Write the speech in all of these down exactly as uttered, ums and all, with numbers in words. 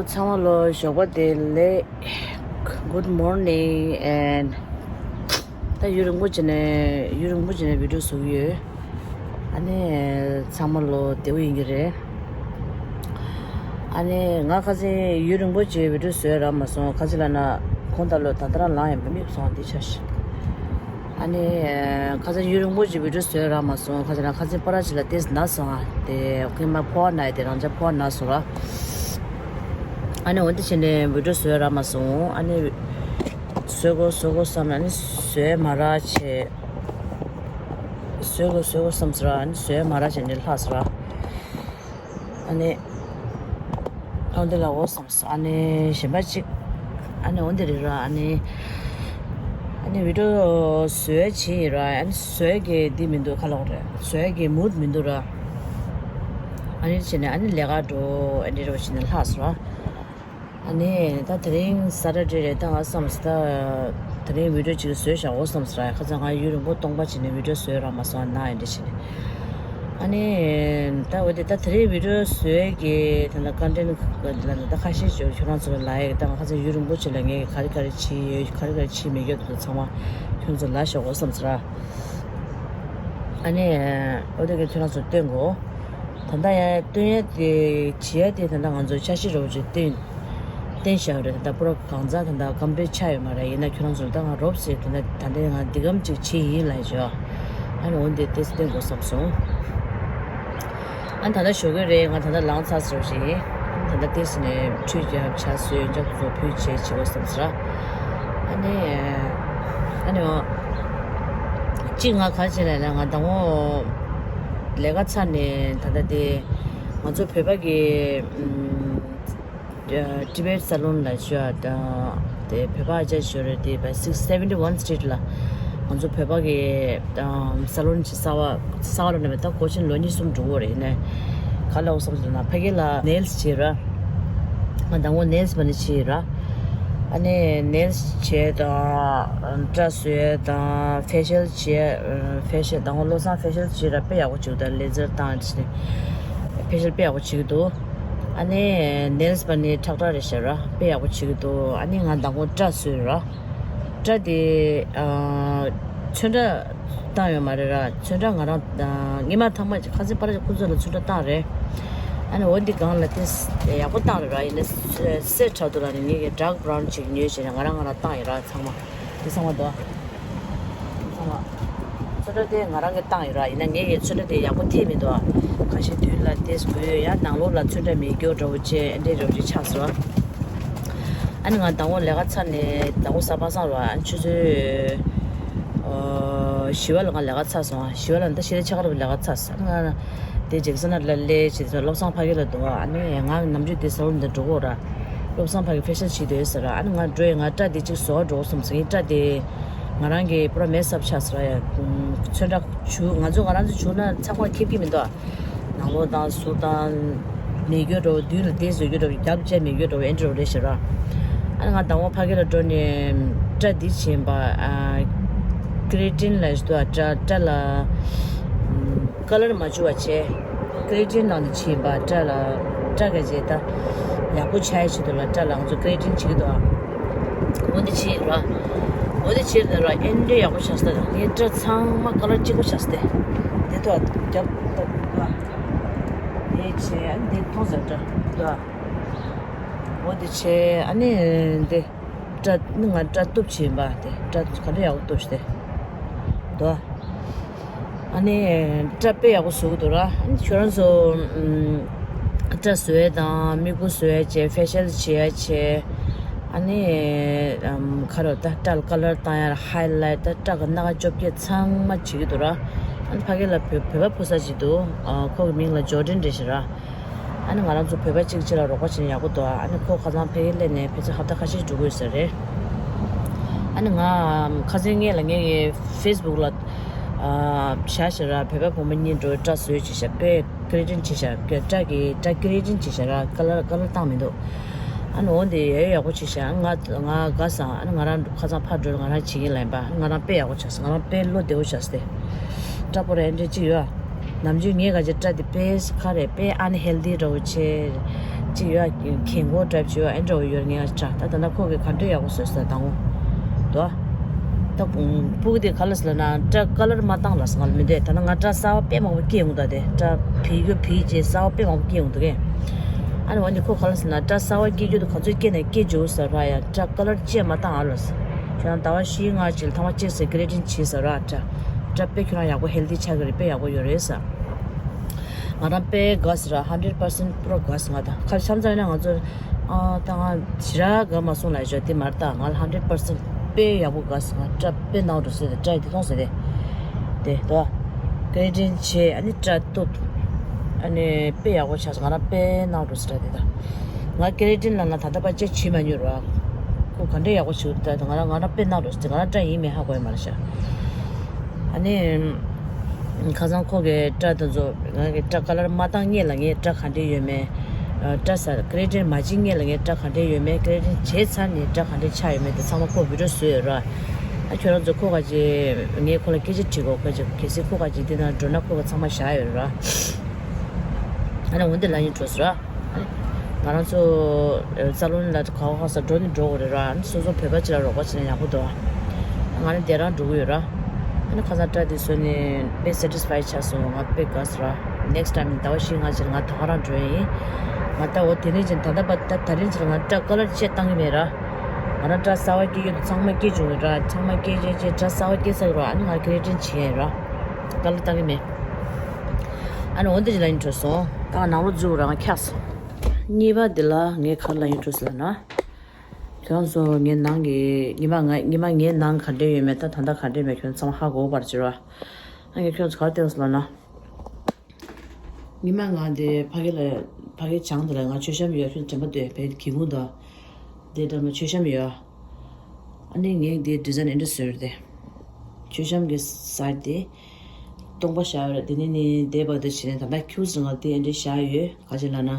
ཚང་མ་ལོ་ཞོགས་པ་བདེ་ལེགས། Good morning and ད་ཡུན་རིང་པོ་བྱས་ནས་ཡུན་རིང་པོ་བྱས་ནས་བི་ཌིའོ་བཟོ་གི་ཡོད། ཨ་ནི་ཚང་མ་ལོ་བདེ་པོ་ཡིན་གྱི་རེད། ཨ་ནི་ང་ཁ་སང་ཡུན་རིང་པོ་བྱས་བི་ཌིའོ་བཟོས་རག་མ་སོང་། ག་ཅི་ལབ་ན་གོང་ད་ལོ་ད་ལྟ་རང་ལངས་ཡིན་པ་མིག་སོང་འདི་ཆ་ཤི། ཨ་ནི་ཁ་སང་ཡུན་རིང་པོ་ཅིག་བི་ཌིའོ་བཟོས་རག་མ་སོང་། ཁ་སང་ཁ་སང་པ་ར་ཅིག་ལ་ཏེས་ན་སོང་། ཨ་དེ་ཁོས་མ་ཕོ་བ་ན་ཡི་དེ་རང་ཅག་ཕོ་བ་ན་སོང་ར། ཨ་ནི་འོན་ཏེ་ཕྱིན་ནས་བི་ཌིའོ་བཟོས་རག་མ་སོང་། ཨ་ནི་བཟོས་གོ་བཟོས་གོ་བསམ་ན་ཨ་ནི་བཟོས་མ་རག་བྱས། བཟོས་གོ་བཟོས་གོ་བསམ་སོང་ར། ཨ་ནི་བཟོས་མ་རག་བྱས་ནས་ལྷག་སོང་ར། ཨ་ནི་འོན་ཏེ་ལ་འོ་བསམ། ཨ་ནི་གཞན་པ་གཅིག་ཨ་ནི་འོ་འདི་རེད་ར། ཨ་ནི་ཨ་ནི་བི་ཌིའོ་བཟོས་བྱས་ཡིན་ར། ཨ་ནི་བཟོས་གི་འདི་མི་འདུག་ཁ་ལོག་རེད། བཟོས་གི་མུ་ཌི་མི་འདུག་ར། ཨ་ནི་བྱས་ནས་ཨ་ནི་ལས་ཀ་འགྲོ་ཨ་འདི་རོ་བྱས་ནས་ལྷག་སོང་ར། ཨ་ནི་ད་དེ་རིང་སེ་ཊར་ཌེ་རེད། ད་ང་བསམ་སོང་ད་དེ་རིང་བི་ཌིའོ་གཅིག་བཟོས་བཞག་འོ་བསམ་སོང་ར། ཁ་སང་ང་ཡུན་རིང་པོ་སྟོང་པ་བྱས་ནས་བི་ཌིའོ་བཟོས་རག་མ་སོང་ན་ཨ་འདི་བྱས་ནས། ཨ་ནི་ད་འོ་དེ་ད་དེ་རིང་བི་ཌིའོ་བཟོས་ཀྱི་ད་ལྟ་ཀོན་ཊེན་ཊི་ལ་ད་ཁ་ཤས་ཅིག་ཁྱོད་རང་ཚོ་ལ་ལབ་ཡ་ད་ང་ཁ་སང་ཡུན་རིང་པོ་ཅིག་ལ་ངས་ག་རེ་ག་རེ་བྱས་ཡོད། ག་རེ་ག་རེ་བྱས་མེད་ཡོད་དེ་ཚང་མ་ཁྱོད་ཚོ་ལ་ཤོག་འོ་བསམ་ཟེར། ཨ་ནི་འོ་དེ་གི་ཁྱོད་རང་ཚོ་སྟོན་གོ། ད་ལྟ་ཡ་སྟོན་ཡ་དེ་བྱས་ཡ་དེ་ད་ལྟ་ང་ཚོ་འཆར་གཞི་རོབ་ཅིག་སྟོན། བསྟན་བཞག་རེད། ད་ལྟ་པུ་ར་གང་ཚ་ད་ལྟ་ཀམ་པི་ལིཊ་ཆགས་ཡོད་མ་རེད། ཡིན་ན་ཁྱོད་རང་ཚོ་ད་ང་རོབ་ཟེར་ད་ལྟ་ད་ལྟ་ང་འདི་གམ་ཅིག་བྱེད་ཡིན་ལ་ཞོ། ཨ་ནི་འོན་ཏེ་ཏེ་སྟོན་དགོས་བསམ་སོང་། ཨ་ནི་ད་ལྟ་ཞོགས་ཀས་རེད། ང་ད་ལྟ་ལངས་ཚར་ཟེར་བ་ཞིག་ཡིན། ཨ་ནི་ད་ལྟ་ཏེ་སི་ནས་ཁྲུས་རྒྱབ་ཇ་བཟོས་ཡོན་ཆབ་བཟོ་ཕུལ་བྱས་བྱེད་དགོས་བསམ་ཟེར། ཨ་ནི་ཨ་ནི་གཅིག་ང་ག་བྱེད་ལ་ལ་ང་དང་པོ་ལས་ཀ་ཚར་ནས་ད་ལྟ་དེ་ང་ཚོ་བོད་པ་གི་ཨམ། ཊི་བེཊ་སེ་ལོན་ལ་ཞུ་བ་དང་དེ་བོད་པ་ཨ་ཅག་ཞུ་རེད། དེ་བ་six seventy one street ལ་ང་ཚོ་བོད་པ་གི་སེ་ལོན་ཅིག་གསར་པ་གསར་པ་ལ་ནས་མེད་ད་གོ་ཆེན་ལོ་གཉིས་གསུམ་འགྲོ་གི་རེད། ནས་ག་ལ་འོ་བསམ་ཟེར་ན་ཕ་གི་ལ་ནེལ་སི་བྱེད་ར། ང་དང་པོ་ནེལ་སི་བ་ནི་བྱེད་ར། ཨ་ནི་ནེལ་སི་བྱེད་དང་སྐྲ་བཟོས་དང་ཕེ་ཤལ་བྱེད། ཕེ་ཤལ་དང་པོ་བློ་བཟང་ཕེ་ཤལ་བྱེད་ར་དཔེ་ཡག་པོ་བྱེད་ད་ལེ་ཛར་བཏང་ཕེ་ཤལ་དཔེ་ཡག་པོ་བྱེད་ཀྱི་འདུག་ཨ་ནི་ནེལ་སི་པ་ནི་ཁྲག་ཁྲག་རེད་ཤག་ར། དཔེ་ཡག་པོ་བྱེད་ཀྱི་འདུག་ཨ་ནི་ང་མདང་དགོང་སྐྲ་བཟོས་ར། སྐྲ་དེ་ཨ། ཚོན་ཁྲ་བཏང་ཡོད་མ་རེད་ར། ཚོན་ཁྲ་ང་རང་ཨ། སྔོན་མ་ཐང་མ་ཁ་སང་པ་ར་ཁོ་ཚོ་ལ་ཚོན་ཁྲ་བཏང་རེད། ཨ་ནི་འོ་འདི་སྒང་ལ་དེ་ཡག་པོ་བཏང་རེད་ར། ཡིན་ན་སེར་ཁྲ་འདུག་ལ་ནི་ངེད་ཀྱི་ཌརྐ་བྷ་རའུན་ཅིག་ཉོས་བྱས་ནས་ང་རང་ང་རང་བཏང་ཡོད་ར། ཚང་མ་དེ་ཚང་མ་འདུག་ཚོན་ཁྲ་དེ་ང་རང་གིས་བཏང་ཡོད་ར། ཡིན་ན་ངེད་ཀྱི་ཚོན་ཁྲ་དེ་ཡག་པོ་ཐེབས་མི་འདུག་ཁ་ཤས་དུས་ལ་ཏེས་དགོས་ཡ་ནང་ལོགས་ལ་ཚོན་ཁྲ་མེད་རྒྱུ་འདྲ་བོ་བྱས་ཨེ་འདྲས་རོ་ཅིག་ཆགས་སོང་། ཨ་ནི་ང་དང་པོ་ལས་ཀ་ཚར་ནས་དང་པོ་གཟའ་པ་སངས་ར། ཨ་ནི་ཆུ་ཚོད་ཨོ་བཞི་པ་ལ་ང་ལས་ཀ་ཚར་སོང་། བཞི་པ་ལ་ད་ཕྱི་ཟླ་ཕྱེད་ཀ་རུ་ལས་ཀ་ཚར་སོང་། ཨ་ནི་ང་དེ་ཇེག་སན་ལ་སླེབས་བྱས་བློ་བཟང་ཕ་གི་ལ་འདུག་ཨ་ནི་ང་ནམ་རྒྱུན་དེ་ས་ལུ་འདི་འགྲོ་གོ་ར། བློ་བཟང་ཕ་གི་ཕེ་ཤལ་བྱེད་འདོད་ཟེར་ར། ཨ་ནི་ང་འགྲོ་ཡི་ང་སྐྲ་དེ་གཅིག་བཟོ་བ་འགྲོ་གོ་བསམ་སོང་། ངའི་སྐྲ་དེ་ང་རང་གི་པུ་ར་མེས་ཨབ་ཆགས་ཟེར་ར་ཡ། ཚོན་ཁྲ་བྱུག་ང་ཚོ་ང་རང་ཚོ་བྱུག་ན་ཚགས་པར་ཁེབས་ཀྱི་མི་འདུག་ནང་ལོགས་དང་ཟུར་དང་མེད་རྒྱུ་འདྲ་བོ་མདུན་ལ་བསྡད་བཟོས་རྒྱུ་འདྲ་བོ་རྒྱབ་བཅད་མེད་རྒྱུ་འདྲ་བོ་ཨེ་འདྲ་བོ་རེད་ཤག་ར། ཨ་ནི་ང་དང་པོ་ཕ་གི་ལ་འགྲོ་ནས་སྐྲ་འདི་བྱིན་པ་ཨ། ཀེ་རེ་ཊིན་ལ་ཞུ་དུ་སྐྲ་སྐྲ་ལ་ཀ་ལར་མ་བཅུག་པ་བྱས། ཀེ་རེ་ཊིན་ནང་དུ་བྱིན་པ་སྐྲ་ལ་སྐྲ་ག་བྱས་ད་ཡག་པོ་ཆགས་ཡ་ཆེད་དུ་ལ་སྐྲ་ལ་ང་ཚོ་ཀེ་རེ་ཊིན་བྱེད་ཀྱི་འདུག་འོ་འདི་བྱས་ར། འོ་འདི་བྱས་ར་ཨེ་འདྲ་ཡག་པོ་ཆགས་སོང་ད། ངའི་སྐྲ་ཚང་མ་ཀ་ལར་གཅིག་པ་ཆགས་སོང་སྟེ། འདི་ཐོག་རྒྱབ་ཐོག་འདི་བྱས་འདི་མཐོང་ཟེར་སྐྲ་འདུག་འོ་འདི་བྱས་ཨ་ནི་འདི་སྐྲ་ནི་ང་སྐྲ་གཏུབ་བྱས་ཡིན་པ་དེ་སྐྲ་ག་འདྲ་ཡག་པོ་གཏུབ་ཤི་སྟེ་འདུག་ཨ་ནི་སྐྲ་དཔེ་ཡག་པོ་བཟོ་གི་འདུག་ར། ཨ་ནི་ཁྱོད་རང་ཚོ་ཨམ། སྐྲ་བཟོ་ཡས་དང་མིག་ཁུ་བཟོ་ཡས་བྱས་ཕེ་ཤལ་བྱེད་ཡས་བྱས། ཨ་ནི་ཨམ། ཁ་རོ་ད་སྐྲ་ལ་ཀ་ལར་བཏང་ཡས་ཧའི་ལའིཊ་ད་སྐྲ་གི་སྣ་ཁ་བཅོ་བརྒྱད་ཚང་མ་བྱེད་ཀྱི་འདུག་ར། ཨ་ནི་ཕ་གི་ལ་བོད་བོད་པ་ཕོ་གསར་ཅིག་འདུག་ཨ། ཁོ་གི་མིང་ལ་ཇོ་ཌིན་རེད་ཤག་ར། ཨ་ནི་ང་རང་ཚོ་བོད་པ་གཅིག་གཅིག་ལ་རོགས་པ་བྱེད་ན་ཡག་པོ་འདུག་ཨ་ནི་ཁོ་ཁ་སང་ཕ་གིར་སླེབས་ནས་ཕལ་ཆེར་ཧབ་ཏ་ཁ་ཤས་འགྲོ་གི་ཡོད་ས་རེད། ཨ་ནི་ང་ཁ་སང་ངེད་ལ་ངེད་ཀྱི་ཕེ་སི་བུག་ལ་ཨ། བཞག་ཤག་ར། བོད་པ་བུ་མོ་གཉིས་འགྲོ་སྐྲ་བཟོས་བྱས་ཤག་དཔེ་ཀེ་རེ་ཊིན་བྱས་ཤག་སྐྲ་གི་སྐྲ་ཀེ་རེ་ཊིན་བྱས་ཤག་ར། ཀ་ལར་ཀ་ལར་བཏང་མི་འདུག་ཨ་ནི་འོ་འདི་ཡ་ཡག་པོ་བྱས་ཤག་ང་ང་དགའ་སོང་། ཨ་ནི་ང་རང་ཁ་སང་ཕར་འགྲོ་ང་རང་བྱེད་ཀྱིན་ལབ་ཡིན་པ། ཨ་ནི་ང་རང་དཔེ་ཡག་པོ་ཆགས་སོང་། ང་རང་དཔེ་བློ་བདེ་པོ་ཆགས་སོང་སྟེ། སྐྲ་པོ་ར་ཨེ་འདྲ་ཅིག་ཡོད། ནམ་རྒྱུན་ངས་ག་ཅིག་སྐྲ་དེ་དཔེ་ཁ་རེ་དཔེ་ཨན་ཧེལ་དི་འདྲ་བོ་བྱས། གཅིག་ཡོད། ཁེ་མགོ་འདྲ་བྱེད་ཡོད། ཨེ་འདྲ་བོ་ཡོད་ངས་ཨ་ཅག་ད་ད་ན་ཁོ་གི་ག་འདྲ་ཡག་པོ་བཟོས་ས་དང་པོ་དོ། ད་སྤུ་གུ་དེ་ག་ལ་ཟེར་ལ་ན་སྐྲ་ཀ་ལར་མ་བཏང་ལ་ཟེར་ང་ལ་མི་འདོད་ད་ན་ང་སྐྲ་གསར་བ་དཔེ་མང་པོ་སྐྱེས་ཡོང་ད་དེ་སྐྲ་བི་རྒྱུ་བི་རྗེས་གསར་བ་དཔེ་མང་པོ་སྐྱེས་ཡོང་འདུག་གས། ཨ་ནི་འོ་ནི་ཁོ་ག་ལ་ཟེར་ན་སྐྲ་གསར་བ་སྐྱེ་རྒྱུ་དུ་ག་ཚོད་སྐྱེས་ནས་སྐྱེ་འཇུག་ཟེར་ར་ཡ་སྐྲ་ཀ་ལར་ཅེས་མ་བཏང་ཨ་ལ་ཟེར། ཁྱོད་རང་ཟླ་བ་བཞི་ལྔ་ཅིག་ལ་ཐེངས་མ་གཅིག་ཟེར་ཀེ་རེ་ཊིན་བྱས་ཟེར་ར་སྐྲ་སྐྲ་དཔེ་ཁྱོད་རང་ཡག་པོ་ཧེལ་ཐི་ཆགས་ཀྱི་རེད་དཔེ་ཡག་པོ་ཡོད་རེད་ཟེར། ང་རང་དཔེ་དགའ་ཟེར་ར་ཧན་ཌེ་རེཌ་པར་སེན་ཊི་པུ་རོ་དགའ་ཟེར། ང་དང་ཁ་ཤམ་ཚ་ཡིན་ན་ང་ཚོ་ཨ་ད་ང་ཞེ་དྲག་དགའ་མ་སོང་ལ་ཞོ་དེ་མར་ད་ང་ལ་ཧན་ཌེ་རེཌ་པར་སེན་ཊི་དཔེ་ཡག་པོ་དགའ་ཟེར། ང་སྐྲ་དཔེ་ནག་འགྲོ་ཟེར་ཏེ་སྐྲ་ཡི་དེ་མཐོང་ཟེར་ཏེ་དེ་དོ་ཀེ་རེ་ཊིན་བྱས་ཨ་ནི་སྐྲ་གཏུབ་ཨ་ནི་དཔེ་ཡག་པོ་ཆགས་སོང་། ང་རང་དཔེ་ནག་འགྲོ་ཟེར་ཏེ་ད་ང་ཀེ་རེ་ཊིན་ལ་ང་ད་ལྟ་བར་ཅེ་བྱེད་མ་མྱོང་ར་ཁོ་ག་འདྲ་ཡག་པོ་བྱེད་ད་ད་ང་རང་ང་རང་དཔེ་ནག་འགྲོ་ཟེར་ཏེ་ང་རང་སྐྲ་ཡིན་མིན་ཧ་གོ་ཡ་མ་རེད་ཤག་ཨ་ནི། ཁ་སང་ཁོ་གི་སྐྲ་དེ་ཚོ་ང་གི་སྐྲ་ཀ་ལར་མ་བཏང་སྔོན་ལ་ངའི་སྐྲ་ག་འདྲས་ཡོད་མེད། སྐྲ་ཟ་ཀེ་རེ་ཊིན་མ་བྱེད་སྔོན་ལ་ངའི་སྐྲ་ག་འདྲས་ཡོད་མེད། ཀེ་རེ་ཊིན་བྱས་ཚར་ནས་སྐྲ་ག་འདྲས་ཆགས་ཡོད་མེད་དེ་ཚང་མ་ཁོ་བི་ཌི་ཡོ་བཟོས་ཡོད་ར། ཨ་ཁྱོད་རང་ཚོ་ཁོ་ག་ཅེ་ངས་ཁོ་ལ་སྐད་ཆ་དྲིས་གོ་ཁོ་ཅེ་གལ་སྲིད་ཁོ་ག་ཅེ་དེ་ན་འགྲོ་ན་ཁོ་ག་ཚང་མ་བཞག་ཡོད་ར། ཨ་ནི་འོན་ཏེ་ལ་ཡིན་འགྲོ་ཟེར་ར། ང་རང་ཚོ་ཨ་ནི་རྩ་རླུང་ལ་ག་བ་ག་ས་འགྲོ་ནི་འགྲོ་དགོས་རེད་ར། ཨ་ནི་སོ་སོ་བོད་པ་ཅིག་ལ་རོགས་པ་བྱེད་ན་ཡག་པོ་འདུག་ང་ནི་དེ་རང་འགྲོ་གི་ཡོད་ར། ཨ་ནི་ཁ་སང་སྐྲ་དེ་བཟོས་ནས་དཔེ་སེ་ཊིས་ཕའི་ཆགས་སོང་། ང་དཔེ་དགའ་སོང་ར། ནེག་སི་ཊའིམ་ཟླ་བ་བཞི་ལྔ་ཕྱིར་ང་ད་ག་རང་འགྲོ་ཡིན། ང་ད་འོ་དེ་ནས་ཅིག་ད་ལྟ་བར་ད་ད་རིང་ཕྱིར་ང་སྐྲ་ཀ་ལར་ཅེས་བཏང་གི་མེད་ར། ང་རང་སྐྲ་གསར་བ་སྐྱེ་རྒྱུ་དེ་ཚང་མ་སྐྱེ་བྱུང་གི་ར། ཚང་མ་སྐྱེ་སྐྱེ་སྐྱེ་སྐྲ་གསར་བ་སྐྱེ་ས་གི་ར། ཨ་ནི་ང་ཀེ་རེ་ཊིན་བྱེད་ཡིན་ར། ཀ་ལར་བཏང་གི་མེད། ཨ་ནི་འོ་འདི་ཅིག་ལ་ཡིན་འགྲོ་སོང་། ད་ནང་ལོགས་འཛུལ་རང་འཁྱགས་སོང་། གཉིས་པ་འདི་ལ་ངས་ག་རེ་ལ་ཡིན་འགྲོ་སོང་ལབ་ན། ཁྱོད་ཚོ་ངའི་ནང་གི་ཉི་མ་ང་ཉི་མ་ངའི་ནང་ག་འདྲས་ཡོད་མེད་ད་ད་ལྟ་ག་འདྲས་མེད་ཁྱོད་ཚང་མ་ཧ་གོ་བར་བྱེད་རོགས། ཨ་ངས་ཁྱོད་ཚོ་ག་རེ་བསྟན་སོང་ལབ་ན། ཉི་མ་ང་འདི་ཕ་གི་ལ་ཕ་གི་བྱང་འདི་ལ་ང་མཆོད་བཤམས་ཡོད་ཁྱོད་དྲན་པ་འདུག་བའི་སྒེའུ་ཁུང་དང་། འདི་འདྲ་མ་མཆོད་བཤམས་ཡོད། ཨ་ནི་ངས་འདི་ཌི་ཛའིན་ཨེ་འདྲ་བཟོས་རེད་དེ། མཆོད་བཤམས་ཀྱི་སའིཌ་དེ། སྟོང་པ་བཞག་ཡོད་རེད། དེ་ནས་ནི་འདས་པ་དེ་བྱས་ནས་ད་ལྟ་ཁྱུག་ཙམ་ང་དེ་འདྲ་བཞག་ཡོད། ག་ཅི་ལབ་ན།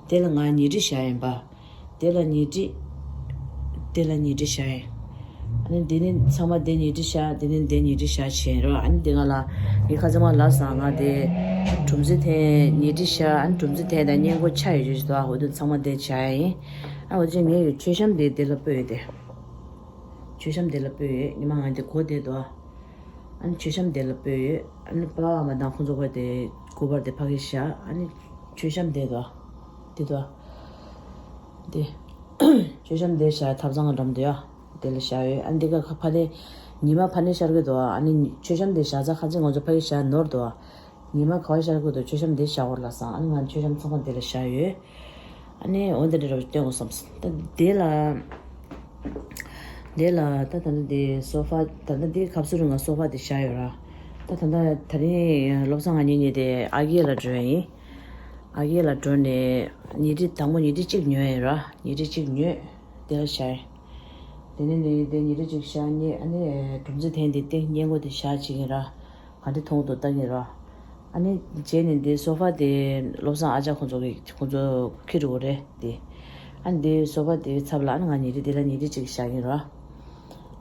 དེ་ལ་ང་ཉལ་ཁྲི་བཞག་ཡིན་པ། དེ་ལ་ཉལ་ཁྲི། དེ་ལ་ཉལ་ཁྲི་བཞག་ཡིན། ཨ་ནི་དེ་ནི་ཚང་མ་དེ་ཉལ་ཁྲི་བཞག་དེ་ནི་དེ་ཉལ་ཁྲི་བཞག་བྱས་རོ། ཨ་ནི་དེ་ང་ལ་ངའི་ཁ་ཚང་མ་ལབ་སོང་། ང་དེ་གྲུམ་ཙེ་འཐེན་ཉལ་ཁྲི་བཞག་ཨ་ནི་གྲུམ་ཙེ་འཐེན་དང་སྔས་མགོ་ཆག་ཡོད་ཅེས་དོ། འོ་དེ་ཚང་མ་དེ་བྱ་ཡ་ཡིན། ཨ་འོ་ཅེ་ངའི་མཆོད་བཤམས་དེ་དེ་ལ་སྤོས་ཡོད་དེ། མཆོད་བཤམས་དེ་ལ་སྤོས་ཡོད། ཉི་མ་ང་དེ་གོ་དེ་དོ། ཨ་ནི་མཆོད་བཤམས་དེ་ལ་སྤོས་ཡོད། ཨ་ནི་པ་ལགས་མ་དང་ཁོང་ཚོ་བར་དེ་སྐུ་པར་དེ་ཕ་གི་བཞག་ཨ་ནི་མཆོད་བཤམས་དེ་དོ། དེ་དོ། དེ། མཆོད་བཤམས་དེ་བཞག་ཐབ་ཚང་ང་འགྲམ་དེ་ཡ། དེ་ལ་བཞག་ཡོད། ཨ་ནི་དེ་ག་ཁ་ཕ་ནི། ཉི་མ་ཕ་ནི་ཤར་གི་དོ། ཨ་ནི་མཆོད་བཤམས་དེ་བཞག་ཚ་ཁ་ཚིག་ང་ཚོ་ཕ་གི་བཞག་ནོར་དོ། ཉི་མ་ག་བ་ཤར་གི་དོ་མཆོད་བཤམས་དེ་བཞག་འོར་ལ་སང་། ཨ་ནི་ང་མཆོད་བཤམས་ཚང་མ་དེ་ལ་བཞག་ཡོད། ཨ་ནི་འོ་འདི་འདྲ་ར་སྟོན་དགོས་བསམ། ད་དེ་ལ། དེ་ལ་ད་ད་ལྟ་དེ་སོ་ཕ་ད་ལྟ་དེ་ཁབ་སུ་རུ་ང་སོ་ཕ་དེ་བཞག་ཡོད་ར། ད་ད་ལྟ་ད་རིང་བློ་བཟང་ང་གཉིས་གཉིས་དེ་ཨ་རྒྱས་ལ་འགྲོ་ཡ་ཡིན། ཨ་རྒྱས་ལ་འགྲོ་ནས་ཉལ་ཁྲི་དང་པོ་ཉལ་ཁྲི་གཅིག་ཉོས་ཡིན་ར། ཉལ་ཁྲི་གཅིག་ཉོས། དེ་ལ་བཞག་ཡིན། དེ་ནས་ནི་དེ་ཉལ་ཁྲི་གཅིག་བཞག་ཉལ་ཨ་ནི་གྲུམ་ཙེ་འཐེན་དེ་སྟེང་སྔས་མགོ་དེ་བཞག་བྱེད་ཀྱིན་ར། ག་འདྲ་མཐོང་འདུག་ལྟ་གིན་ར། ཨ་ནི་རྗེས་ནས་འདི་སོ་ཕ་དེ་བློ་བཟང་ཨ་ཅག་ཁོང་ཚོ་གི་ཁོང་ཚོ་ཁྱེར་འགྲོ་གི་རེད་དེ། ཨ་ནི་འདི་སོ་ཕ་དེའི་ཚབ་ལ་ཨ་ནི་ང་ཉལ་ཁྲི་དེ་ལ་ཉལ་ཁྲི་གཅིག་བཞག་གིན་ར།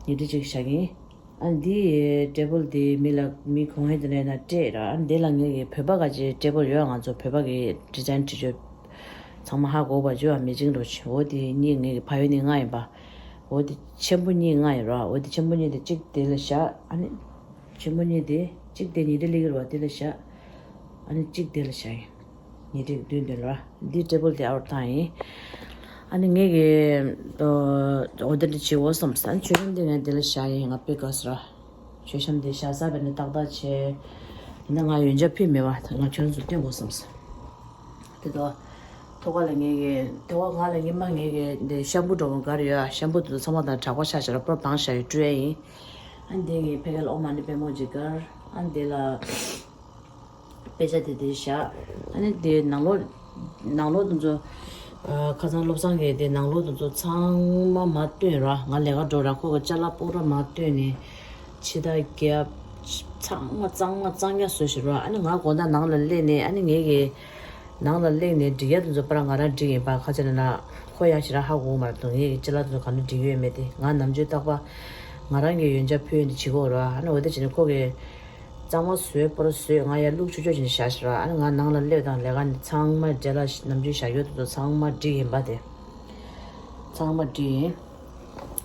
ཉལ་ཁྲི་གཅིག་བཞག་གིན། ཨ་ནི་འདི་ཊེ་བལ་དེ་མི་ལ་མི་གང་ཡིན་དེ་ནས་ན་སྤྲད་ར། ཨ་ནི་དེ་ལ་ངེད་ཀྱི་བོད་པ་ག་ཅིག་ཊེ་བལ་ཡོད། ང་ཚོ་བོད་པ་གི་ཌི་ཛའིན་བྲིས་བརྗོད་ཚང་མ་ཧ་གོ་བ་བརྗོད་པ་མེད་ཅིང་འགྲོ་ཆེ། འོ་དེ་གཉིས་ངེད་ཀྱི་ཕ་ཡུལ་ནི་ལྔ་ཡིན་པ། འོ་དེ་ཆེན་པོ་གཉིས་ལྔ་ཡིན་ར། འོ་དེ་ཆེན་པོ་གཉིས་དེ་གཅིག་དེ་ལ་བཞག་ཨ་ནི། ཆེན་མོ་གཉིས་དེ་གཅིག་དེ་ཉལ་ཁྲི་ལི་གིར་བ་དེ་ལ་བཞག་ཨ་ནི་གཅིག་དེ་ལ་བཞག་ཡིན། ཉལ་ཁྲི་མདུན་དེ་ལ་བ། འདི་ཊེ་བལ་དེ་ཨའུ་ཊི་བཏང་ཡིན། ཨ་ནི་ངས་གི་ཨོ་དེ་འདྲ་བྱེད་འོ་བསམ་ས། ཨ་ནི་མཆོད་བཤམས་དེ་ངས་དེ་ལ་བཞག་ཡིན། ང་དཔེ་དགའ་སོང་ར། མཆོད་བཤམས་དེ་བཞག་ས་བས་ནི་ཏག་ཏག་བྱས། ཡིན་ན་ང་ཡོན་ཆབ་ཕུད་མེད་བ་ང་ཁྱོད་ཚོ་སྟོན་དགོས་བསམ་ས། དེ་དོ། ཐོག་ཁ་ལ་ངས་གི་ཐོག་ཁ་ང་ལ་ཉི་མ་ངས་གི་འདི་ཤམ་བུ་འགྲོ་བ་གར་ཡོད། ཤམ་བུ་དེ་ཚོ་ཚང་མ་དང་གྲགས་པ་ཤ་ཤ་ར་པོར་བང་ཤ་ཡོད་སྤྲོད་ཡིན། ཨ་འདི་ངས་ཕ་གི་ལ་ཨོཾ་མ་ཎི་པདྨེ་ཧཱུྃ་གར། ཨ་འདི་ལ་དཔེ་ཆ་དེ་དེ་བཞག་ཨ་ནི་དེ་ནང་ལོགས་ནང་ལོགས་དེ་ཚོ་ཨ་ཁ་སང་བློ་བཟང་གིས་དེ་ནང་ལོགས་དེ་ཚོ་ཚང་མ་མར་བཏོན་ར། ང་ལས་ཀ་འགྲོ་ར་ཁོ་གི་ཅ་ལག་སྤོ་ར་མར་བཏོན་ནས་ཕྱི་ཟླ་བརྒྱད་ཚང་མ་གཙང་མ་གཙང་རྐྱང་བཟོས་ཤིག་ར། ཨ་ནི་ང་དགོང་དག་ནང་ལ་སླེབས་ནས་ཨ་ནི་ངས་གི་ནང་ལ་སླེབས་ནས་སྒྲིག་ཡ་དེ་ཚོ་པར་ང་རང་སྒྲིག་ཡིན་པ། ཁ་ཆེ་ན་ན་ཁོ་ཡང་ཞེ་དྲག་ཧ་གོ་མ་རེད་འདུག་ངས་ཅི་ལ་དེ་ཚོ་ག་འདྲ་སྒྲིག་ཡོད་མེད་དེ། ང་ནམ་རྒྱུན་རྟག་པར་ང་རང་གི་ཡོན་ཆབ་ཕུལ་ཡོང་དེ་བྱེད་ཀྱི་ཡོད་རེད། ཨ་ནི་འོ་དེ་བྱས་ནས་ཁོ་གི་ གཙང་མ་བཟོས་པོ་ར་བཟོས། ང་ཡར་བླུགས་ཆུ་ཆོ་བཞིན་བཞག་ཤི་ར། ཨ་ནི་ང་ནང་ལ་སླེབས་དང་ལས་ཀ་ནི་ཚང་མ་འབྲེལ་ལ་ནམ་རྒྱུན་བཞག་ཡོད་དུ་ཚང་མ་འགྲིག་ཡིན་པ་དེ། ཚང་མ་འགྲིག་ཡིན།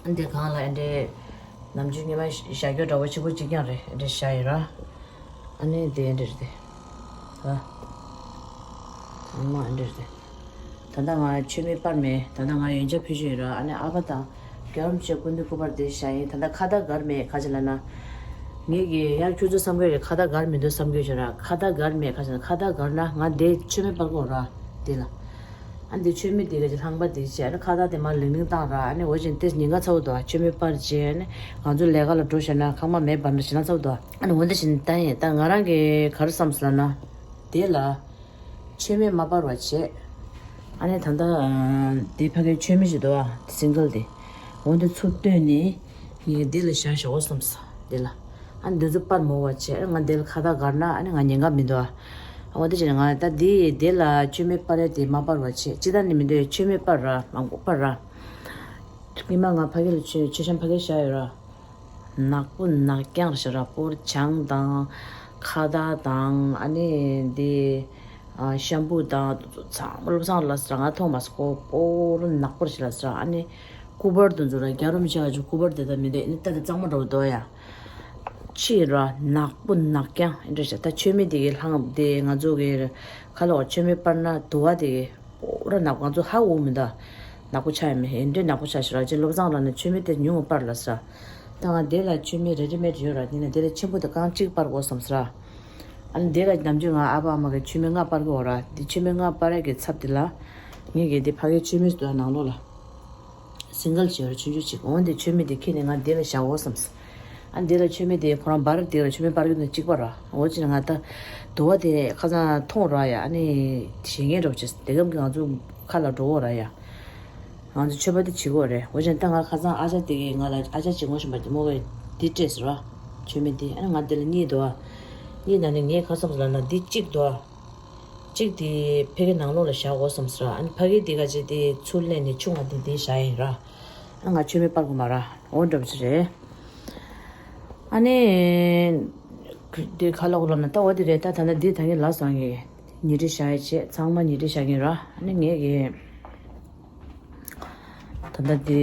ཨ་འདི་གང་ལ་ཨེ་འདྲེ་ནམ་རྒྱུན་ཉི་མ་བཞག་ཡོད་འདྲ་བོ་ཆི་གོ་གཅིག་ཀྱང་རེད། ཨེ་འདྲེ་བཞག་ཡིན་ར། ཨ་ནི་དེ་ཨེ་འདྲེ་རེད་དེ། ཨ། ཚང་མ་ཨེ་འདྲེ་རེད་དེ། ད་ལྟ་ང་མཆོད་མེ་སྤར་མེད། ད་ལྟ་ང་ཡོན་ཆབ་ཕུལ་རྒྱུ་ཡིན་ར། ཨ་ནི་ཨ་ཕ་དང་རྒྱལ་བ་རིན་པོ་ཆེ་སྐུ་མདུན་སྐུ་པར་དེ་བཞག་ཡིན། ད་ལྟ་ཁ་བརྡ་གར་མེད་ཁ་ཅིག་ལ་ན། ངེད་ཀྱི་ཡར་ཁྱོད་ཚོ་བསམ་གྱི་རེད། ཁ་བརྡ་གར་མི་འདུག་བསམ་གྱི་བྱུང་ར། ཁ་བརྡ་གར་མེད་ཁ་ཅིག་ལ་ཁ་བརྡ་གར་ན་ང་དེ་མཆོད་མེ་སྤར་དགོས་ར། དེ་ལ། ཨ་འདི་མཆོད་མེ་དེ་ག་ཅིག་ལྷང་པ་དེ་བྱས། ཨ་ནི་ཁ་བརྡ་དེ་མར་ལིང་ལིང་བཏང་ར། ཨ་ནི་འོ་ཅིན་དེ་ཉིན་ག་ཚ་བོ་འདུག་མཆོད་མེ་སྤར་བྱས། ཨ་ནི་ང་ཚོ་ལས་ཀ་ལ་འགྲོ་བྱས་ན་ཁང་པ་མེ་འབར་ན་ཞེ་ན་ཚ་བོ་འདུག་ཨ་ནི་འོ་འདི་བཞིན་ད་ཡིན། ད་ང་རང་གི་ག་རེ་བསམ་སོང་ལབ་ན། དེ་ལ། མཆོད་མེ་མ་སྤར་བ་བྱས། ཨ་ནི་ད་ལྟ་དེ་ཕ་གའི་མཆོད་མེ་ཞིག་འདུག་ཨ། སིང་གལ་དེ། འོ་འདི་ཚུར་བཏོན་ནས་ངས་འདི་ལ་བཞག་བཞག་འོ་བསམ་སོང་འདི་ལ། ཨ་འདི་ཚོ་སྤར་མོ་བ་བྱས། ཨ་ང་འདི་ལ་ཁ་བརྡ་གར་ན་ཨ་ནི་ང་ཉེན་ཁ་མི་འདུག་ཨ། འོ་འདི་བྱས་ནས་ང་ད་འདི་འདི་ལ་མཆོད་མེ་སྤར་ཡ་དེ་མ་སྤར་བ་བྱས། ཅི་ད་ནི་མི་འདུག་མཆོད་མེ་སྤར་ར་མང་པོ་སྤར་ར། ཉི་མ་ང་ཕ་གི་ལ་མཆོད་མཆོད་བཤམས་ཕ་གི་བཞག་ཡོད་ར། ནག་པོ་ནག་རྐྱང་ཞིག་ར། སྤོར་ཆང་དང་ཁ་བརྡ་དང་ཨ་ནི་འདི་ཤམ་པུ་དང་ཚང་མ་བློ་བཟང་ལ་ཟེར་ང་མཐོང་མ་སོང་། སྤོར་ནག་པོ་ཞིག་ལ་ཟེར། ཨ་ནི་སྐུ་པར་དུ་འཛུལ་ར། རྒྱ་རོམ་ཆ་ཅུ་སྐུ་པར་དེ་ད་མི་འདུག་ཨ་ནི་ད་དེ་གཙང་མ་འགྲོ་འདུག་ཡ། ཕྱི་ར་ནག་པོ་ནག་རྐྱང་ཨེ་འདྲ་ཞིག་ད་མཆོད་མེ་དེ་གི་ལྷང་དེ་ང་ཚོ་གི་ཁ་ལོག་མཆོད་མེ་སྤར་ན་དུ་བ་དེ་གི། པོ་ར་ནག་པོ་ང་ཚོ་ཧ་འུ་མི་འདུག་ནག་པོ་ཆགས་ཡ་མེད། ཨེ་འདྲའི་ནག་པོ་ཆགས་ཤག་ར། ཅེ་བློ་བཟང་ལགས་ནས་མཆོད་མེ་དེ་ཉུང་ངུ་སྤར་ལབ་ཟེར། ད་ང་དེ་ལ་མཆོད་མེ་རེ་ཌི་མེད་ཡོད་ར། དེ་ནས་དེ་ལ་ཆེན་པོ་དེ་རྐང་གཅིག་སྤར་དགོས་བསམ་ཟེར། ཨ་ནི་དེ་ལ་ནམ་རྒྱུན་ང་ཨ་ཕ་ཨ་མ་གིས་མཆོད་མེ་ལྔ་སྤར་གི་ཡོད་ར། དེ་མཆོད་མེ་ལྔ་སྤར་ཡ་གི་ཚབ་དེ་ལ། ངས་གི་དེ་ཕ་གའི་མཆོད་མེ་ཟེར་དུས་ནང་ལོགས་ལ། སིང་གལ་ཅིག་ཡོད་ར་ཆུང་ཆུང་ཅིག་འོ་འདི་མཆོད་མེ་དེ་ཁྱེར་ནས་ང་དེ་ལ་བཞག་དགོས་བསམ་ཟེར། ཨ་འདི་ལ་མཆོད་མེ་དེ་ཁོ་རང་འབར་དེ་ལ་མཆོད་མེ་སྤར་གི་ནི་གཅིག་པ་ར། འོ་ཅི་ང་ད་དུ་བ་དེ་ཁ་སང་མཐོང་ར་ཡ། ཨ་ནི་ཞེ་ངན་འགྲོ་བྱེད་དེ་གམ་གི་ང་ཚོ་ཁ་ལ་འགྲོ་འོ་ར་ཡ། ང་ཚོ་མཆོད་པ་དེ་བྱེད་དགོས་རེད། འོ་ཅི་ད་ང་ཁ་སང་ཨ་ཅག་དེ་གིས་ང་ལ་ཨ་ཅག་ཅིག་ངོ་ཤེས་པ་དེ་མོ་གིས་འདི་སྤྲད་ཟེར་བ། མཆོད་མེ་དེ་ཨ་ནི་ང་དེ་ལ་གཉིས་འདུག་ཨ། གཉིས་ནང་ནས་ངས་ཁ་སང་ལ་ན་འདི་གཅིག་འདུག་ཨ། གཅིག་དེ་ཕ་གི་ནང་ལོགས་ལ་བཞག་དགོས་བསམ་ཟེར། ཨ་ནི་ཕ་གི་དེ་ག་ཅིག་དེ་ཚུར་ལེན་ནས་ཆུང་བ་དེ་དེ་བཞག་ཡིན་ར། ཨ་ང་མཆོད་མེ་སྤར་དགོས་མ་ར། འོ་འདྲ་པོ་ཅིག་རེད། ཨ་ནི། དེ་ཁ་ལོག་ལོག་ན་ལྟ་བ་དེ་རེད། ད་ད་ལྟ་འདི་ད་ངས་ལབ་སོང་གི། ཉི་ཁྲི་བཞག་ཡ་བྱས་ཚང་མ་ཉི་ཁྲི་བཞག་གིན་ར། ཨ་ནི་ངས་གི། ད་ལྟ་འདི།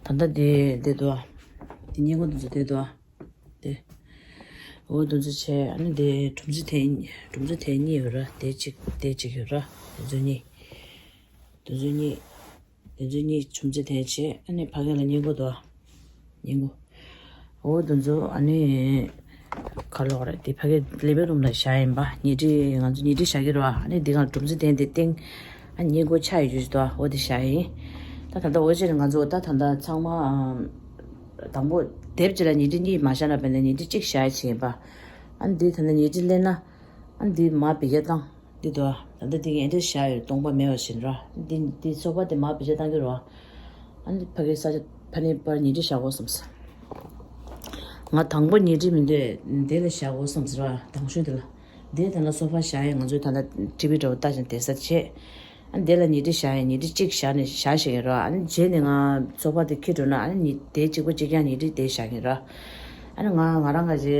ད་ལྟ་འདི་འདི་འདུག་ཨ། འདི་སྙིང་གོ་འདི་ཚོ་འདི་འདུག་ཨ། དེ། འོ་དེ་ཚོ་བྱས། ཨ་ནི་དེ་གྲུམ་ཙེ་ཐེངས་གྲུམ་ཙེ་ཐེངས་གཉིས་ཡོད་ར། དེ་གཅིག་དེ་གཅིག་ཡོད་ར། དེ་ཚོ་གཉིས། དེ་ཚོ་གཉིས། དེ་ཚོ་གཉིས་གྲུམ་ཙེ་ཐེངས་བྱས། ཨ་ནི་ཕ་གི་ལ་སྙིང་གོ་དོ། སྙིང་གོ་འོ་དེ་ཚོ་ཨ་ནི་ཁ་ལོག་རེད། དེ་ཕ་གི་ལི་བིང་རུམ་ལ་བཞག་ཡིན་པ། ཉལ་ཁྲི་ང་ཚོ་ཉལ་ཁྲི་བཞག་གི་རེད་བ། ཨ་ནི་དེ་ག་གྲུམ་ཙེ་ཐེངས་དེ་སྟེང་། ཨ་སྙིང་གོ་ཆ་ཡོད་ཅིག་དོ། འོ་དེ་བཞག་ཡིན། ད་ད་ལྟ་འོ་ཅེ་ང་ཚོ་ད་ད་ལྟ་ཚང་མ། དང་པོ་དེབ་ཅིག་ལ་ཉལ་ཁྲི་གཉིས་མ་བཞག་ན་བས་ན་ཉལ་ཁྲི་གཅིག་བཞག་ཡ་བྱེད་ཡིན་པ། ཨ་ནི་འདི་ད་ནི་ཉལ་ཁྲི་ལེན་ན། ཨ་ནི་འདི་མ་བི་ཡ་བཏང་། འདི་དོ། ད་ལྟ་འདི་གི་ཨེ་འདྲ་བཞག་ཡོད། སྟོང་པ་མེད་པ་བཞིན་ར། འདི་འདི་སོ་ཕ་དེ་མ་བི་ཡ་བཏང་གི་རོ། ཨ་ནི་ཕ་གི་ས་ཆ་ཕ་ནི་པར་ཉལ་ཁྲི་བཞག་དགོས་བསམ་སོང་། ང་དང་པོ་ཉལ་ཁྲི་མི་འདོད་འདི་ལ་བཞག་དགོས་བསམ་སོང་ར། དང་ཤོས་འདི་ལ། འདི་ད་ལ་སོ་ཕ་བཞག་ཡ་ང་ཚོའི་ད་ལ་ཊི་བི་འདྲ་བོ་ལྟ་བཞིན་བསྡད་ས་བྱེད། ཨ་དེ་ལ་ཉལ་ཁྲི་བཞག་ཡིན། ཉལ་ཁྲི་གཅིག་བཞག་ནས་བཞག་བཞག་ཡིན་ར། ཨ་ནི་རྗེས་ནས་ང་སོ་ཕ་དེ་འཁྱེར་འགྲོ་ན་ཨ་ནི་ཉལ་དེ་གཅིག་པོ་གཅིག་རྐྱང་ཉལ་ཁྲི་དེ་བཞག་ཡིན་ར། ཨ་ནི་ང་ང་རང་ག་རེ་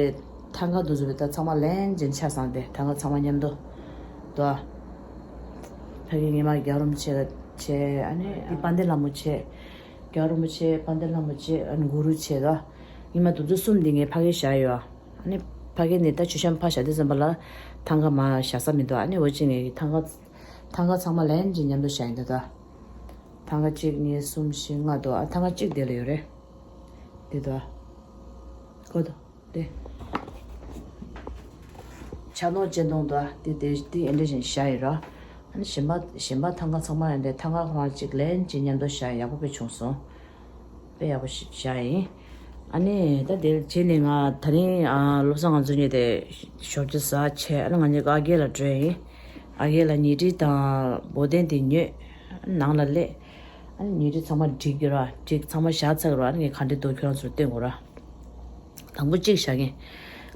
ཐང་ག་འདུ་འཛོམས་པའི་ད་ཚང་མ་ལན་ཅན་ཆ་ཚང་སྟེ་ཐང་ག་ཚང་མ་མཉམ་དུ་དོ། ཕ་གི་ཉི་མ་རྒྱལ་བ་རིན་པོ་ཆེ་ཆེ། ཨ་ནི་དཔལ་ལྡན་ལྷ་མོ་ཆེ། རྒྱལ་བ་རིན་པོ་ཆེ། དཔལ་ལྡན་ལྷ་མོ་ཆེ། ཨ་ནི་གུ་རུ་ཆེ་དོ། ཉི་མ་དུ་འཛོམས་གསུམ་འདི་ངས་ཕ་གི་བཞག་ཡོད། ཨ་ནི་ཕ་གི་ནས་ད་མཆོད་བཤམས་ཕར་བཞག་དུས་ཙམ་པ་ལ་ཐང་ག་མ་བཞག་ས་མི་འདུག་ཨ་ནི་འོ་ཅི་ངས་ཐང་ག་ཐང་ག་ཚང་མ་ལན་ཅིག་མཉམ་དུ་བཞག་ཡིན་འདུག་ད། ཐང་ག་གཅིག་གཉིས་གསུམ་བཞི་ལྔ་འདུག་ཨ་ཐང་ག་གཅིག་དེ་ལ་ཡོད་རེད། དེ་འདུག་ཨ། གོ་འདུག་དེ། ཆ་ནོར་ཅན་གཏོང་འདུག་ཨ། དེ་དེ་དེ་ཨེ་འདྲ་བཞིན་བཞག་ཡིན་ར། ཨ་ནི་གཞན་པ་གཞན་པ་ཐང་ག་ཚང་མ་ཡང་དེ་ཐང་ག་ཁོ་རང་གཅིག་ལན་ཅིག་མཉམ་དུ་བཞག་ཡག་པོ་དཔེ་བྱུང་སོང་། དཔེ་ཡག་པོ་ཞིག་བཞག་ཡིན། ཨ་ནི་ད་དེ་རྗེས་ནས་ང་དེ་རིང་ཨ་བློ་བཟང་ང་ཚོ་གཉིས་དེ་ཞོགས་ཇ་ཟ་བྱས། ཨ་ནི་ང་གཉིས་ཀ་ཨ་རྒས་ལ་འགྲོ་ཡིན། ཨ་རྒས་ལ་ཉལ་ཁྲི་དང་འབོལ་གདན་དེ་ཉོས། ནང་ལ་སླེབས། ཨ་ནི་ཉལ་ཁྲི་ཚང་མ་སྒྲིག་གི་ར། སྒྲིག་ཚང་མ་བཞག་ཚར་གི་ར། ཨ་ནི་ངས་ག་འདྲ་འདུག་ཁྱོད་རང་ཚོར་སྟོན་དགོས་ར། དང་པོ་གཅིག་བཞག་གིན།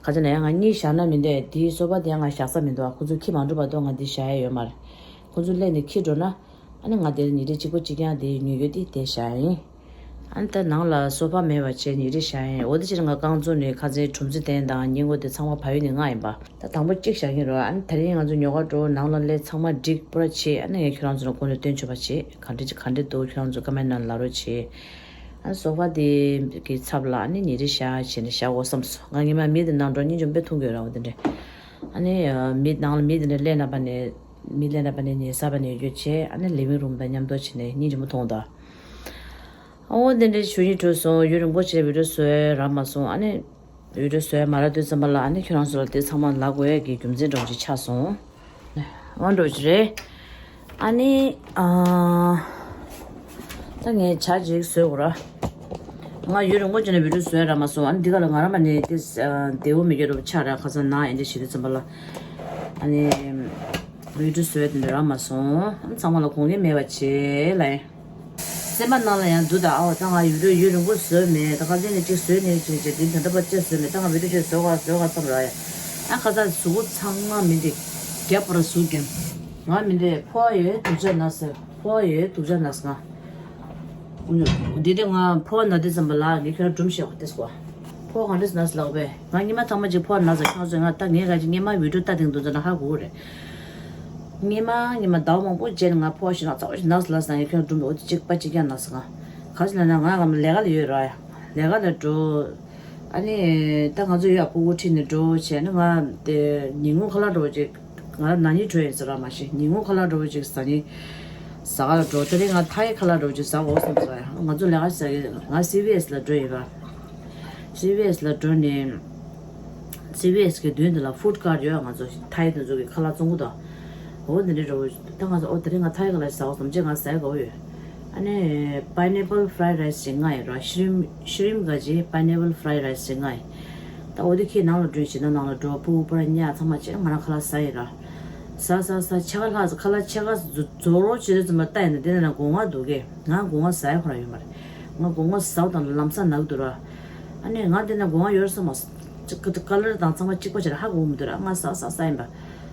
ག་ཚོད་ན་ཡང་ང་གཉིས་བཞག་ན་མི་འདོད། དེའི་སོ་པ་དེ་ཡང་ང་བཞག་ས་མི་འདུག་ཁོ་ཚོ་ཁྱི་མ་འགྲོ་བར་དུ་ང་འདི་བཞག་ཡ་ཡོད་མ་རེད། ཁོ་ཚོ་སླེབས་ནས་ཁྱི་འགྲོ་ན། ཨ་ནི་ང་དེར་ཉལ་ཁྲི་གཅིག་པོ་གཅིག་རྐྱང་དེ་ཉོས་ཡོད་དེ་དེ་བཞག་ཡིན། ཨ་ནི་ད་ནང་ལ་སོ་ཕ་མེད་པ་བྱས་ཉལ་ཁྲི་བཞག་ཡིན། འོ་དེ་ཕྱིར་ང་རྐང་བཙུགས་ནས་ཁ་སང་གྲུམ་ཙེ་སྟན་དང་སྙིང་མགོ་དེ་ཚང་མ་བབས་ཡོད་ནི་ང་ཡིན་པ། ད་དང་པོ་གཅིག་བཞག་གིན་རོགས། ཨ་ནི་དེ་རིང་ང་ཚོ་ཉོ་ག་འགྲོ། ནང་ལ་སླེབས་ཚང་མ་འགྲིག་པོ་ར་བྱས། ཨ་ནི་ངས་ཁྱོད་རང་ཚོ་ལ་སྐུ་མདུན་སྟོན་ཆོག་པ་བྱས། ག་འདྲ་ག་འདྲ་འདུག་ཁྱོད་རང་ཚོ་ཀ་མེན་ནང་ལ་ལབ་རོགས་བྱས། ཨ་ནི་སོ་ཕ་དེ་གི་ཚབ་ལ་ཨ་ནི་ཉལ་ཁྲི་བཞག་བྱས་ནས་བཞག་དགོས་བསམ་སོང་། ང་ངེད་མ་མི་དེ་ནང་འགྲོ་སྙིང་རྗེ་མོ་དཔེ་འཐུང་གི་ཡོད་ར། འོ་དེ་འདྲ། ཨ་ནི་མི་ནང་ལ་མི་དེ་འདྲ་སླེབས་ན་པ་ནས་མི་སླེབས་ན་པ་ནས་ཉལ་ས་པ་ནས་ཡོད་རྒྱུ་བྱས། ཨ་ནི་ལི་ཝིང་རུམ་དང་མཉམ་དུ་བྱས་ནས་སྙིང་རྗེ་མོ་མཐོང་དང་། ཨོ་དེ་འདྲའི་ཆུ་ཡིན་གྲུ་སོང་། ཡུན་རིང་པོ་བྱས་བི་ཌིའོ་བཟོས་རག་མ་སོང་། ཨ་ནི་བི་ཌིའོ་བཟོས་མ་རག་དུས་ཙམ་པ་ལ་ཨ་ནི་ཁྱོད་རང་ཚོ་ལ་དེ་ཚང་མ་ལབ་དགོས་ཡས་ཀྱི་རྒྱུ་མཚན་འདྲ་བོ་ཅིག་ཆགས་སོང་། ཨོ་འདྲ་བོ་ཅིག་རེད། ཨ་ནི་ཨ་ད་ངས་ཇ་ཅིག་བཟོས་དགོས་ར། ང་ཡུན་རིང་པོ་བྱས་ནས་བི་ཌིའོ་བཟོས་རག་མ་སོང་། ཨ་ནི་འདི་ག་ལ་ང་རང་མ་ནས་དེ་བདེ་བོ་མི་སྐྱོ་འདྲ་བོ་ཆགས་ར། ཁ་སང་ནང་ཨེ་འདྲ་བྱེད་དུས་ཙམ་པ་ལ་ཨ་ནི་བི་ཌིའོ་བཟོས་དེ་འདྲ་རག་མ་སོང་། ཨ་ནི་ཚང་མ་ལ་དགོངས་འགལ་མེད་པ་བྱེད་ལ་ཡིན། སེམས་པ་ནང་ལ་ཡང་འདུག་ད། ཨོ་ད་ང་ཡུལ་ཡུལ་རིང་པོ་བཟོས་མེད། ད་ཁ་སང་ནས་ཅིག་བཟོས་ནས་ཅིག་བྱས་དེ་ད་ལྟ་བར་ཅིག་བཟོས་མེད། ད་ང་བི་ཌིའོ་ཅིག་བཟོ་ག་བཟོ་ག་བསམ་ར་ཡ། ཨ་ཁ་སང་གཟུགས་པོ་ཚང་མ་མི་འདི་རྒྱབ་པར་གཟུགས་རྒྱབ། ང་མི་འདི་ཕོ་བ་ཡོད་སྡུག་ཅག་ན་ཟེར། ཕོ་བ་ཡོད་སྡུག་ཅག་ན་ཟེར་ང་། འདི་དེ་ང་ཕོ་བ་ན་དུས་ཙམ་པ་ལ་ངས་ཁྱོད་ལ་སྒྲུང་བཤད་དགོས་ཏེ་སྐོ། ཕོ་བ་གང་འདྲས་ན་ཟེར་ལབ་པས། ང་སྔོན་མ་ཐང་མ་ཅིག་ཕོ་བ་ན་ཟེར་ཁྱོད་ཚོས་ང་ད་ངས་ག་ཅིག་སྔོན་མ་བི་ཌིའོ་ལྟ་དེང་དུས་ཚོད་ན་ཧ་གོ་གི་རེད། སྔོན་མ་སྔོན་མ་ཟླ་བ་མང་པོ་རྗེས་ནས་ང་ཕོ་བ་ཞིག་ན་ཚ་བོ་ཞིག་ན་ཟེར་ལབ་ཡིན། ཁྱོད་སྒྲུང་འོ་དེ་གཅིག་པ་གཅིག་རྐྱང་ན་ཟེར་ང་། ག་ཟེར་ལབ་ན་ང་ག་ལས་ཀ་ལ་ཡོད་ར་ཡ། ལས་ཀ་ལ་འགྲོ། ཨ་ནི་ད་ང་ཚོ་ཡོད་ཨ་སྤུ་གུ་ཁྲིད་ནས་འགྲོ་བྱས་ན་ང་དེ་ཉིན་གུང་ཁ་ལག་འགྲོ་བྱས། ང་ན་ནིང་འགྲོ་ཡིན་ཟེར་ར་མ་གཞི་ཉིན་གུང་ཁ་ལག་འགྲོ་བྱས་ཟ་ནི་ཟ་ག་ལ་འགྲོ། དེ་རིང་ང་ཐའི་ཁ་ལག་འགྲོ་བྱས་ཟ་འོ་བསམ་ཟ་ཡ། ང་ཚོ་ལས་ཀ་ཟ་གི་ང་སི་བི་ཨེས་ལ་འགྲོ་ཡིན་པ། སི་བི་ཨེས་ལ་འགྲོ་ནས་སི་བི་ཨེས་གི་མདུན་དེ་ལ་ཕུཌ་ཀར་ཡོད། ང་ཚོ་ཐའི་དེ་ཚོ་གི་ཁ་ལག་བཙོང་གི་འདུག་འོ་དེ་འདྲ་འགྲོ། ད་ང་ཚོ་འོ་དེ་རིང་ང་ཐའི་ཁ་ལག་ཟ་འོ་བསམ་བྱས་ང་ཟ་ག་འོ་ཡོད། ཨ་ནི་pineapple fried rice ཞིག་མངགས་ཡིན་ར། ཤི་རིམ་ཤི་རིམ་ག་ཅིག་pineapple fried rice ཞིག་མངགས་ཡིན། ད་འོ་དེ་ཁྱེད་ནང་ལ་འགྲོ་བྱས་ན་ནང་ལ་འགྲོ། སྤུ་གུ་པར་ཉག་ཚང་མ་བྱས་ང་རང་ཁ་ལག་ཟ་ཡིན་ར། ཟ་ཟ་ཟ་ཕྱེད་ཀ་ལྷག་ཁ་ལག་ཕྱེད་ཀ་རྫོ་རྫོགས་རོགས་བྱེད་དུས་ཙམ་པ་ལྟ་ཡིན་ན་དེ་ནས་ན་སྒོ་ང་འདུག་གས། ང་སྒོ་ང་ཟ་ཡ་ཁོ་རང་ཡོད་མ་རེད། ང་སྒོ་ང་ཟ་བ་དང་ལམ་སང་ན་གི་འདུག་ར། ཨ་ནི་ང་དེ་ན་སྒོ་ང་ཡོད་བསམ་མ་སོང་། ཅིག་ཀ་ཀ་ལར་དང་ཚང་མ་གཅིག་པ་བྱས་ར་ཧ་གོ་མི་འདུག་ར། ང་ཟ་ཟ་ཟ་ཡིན་པ།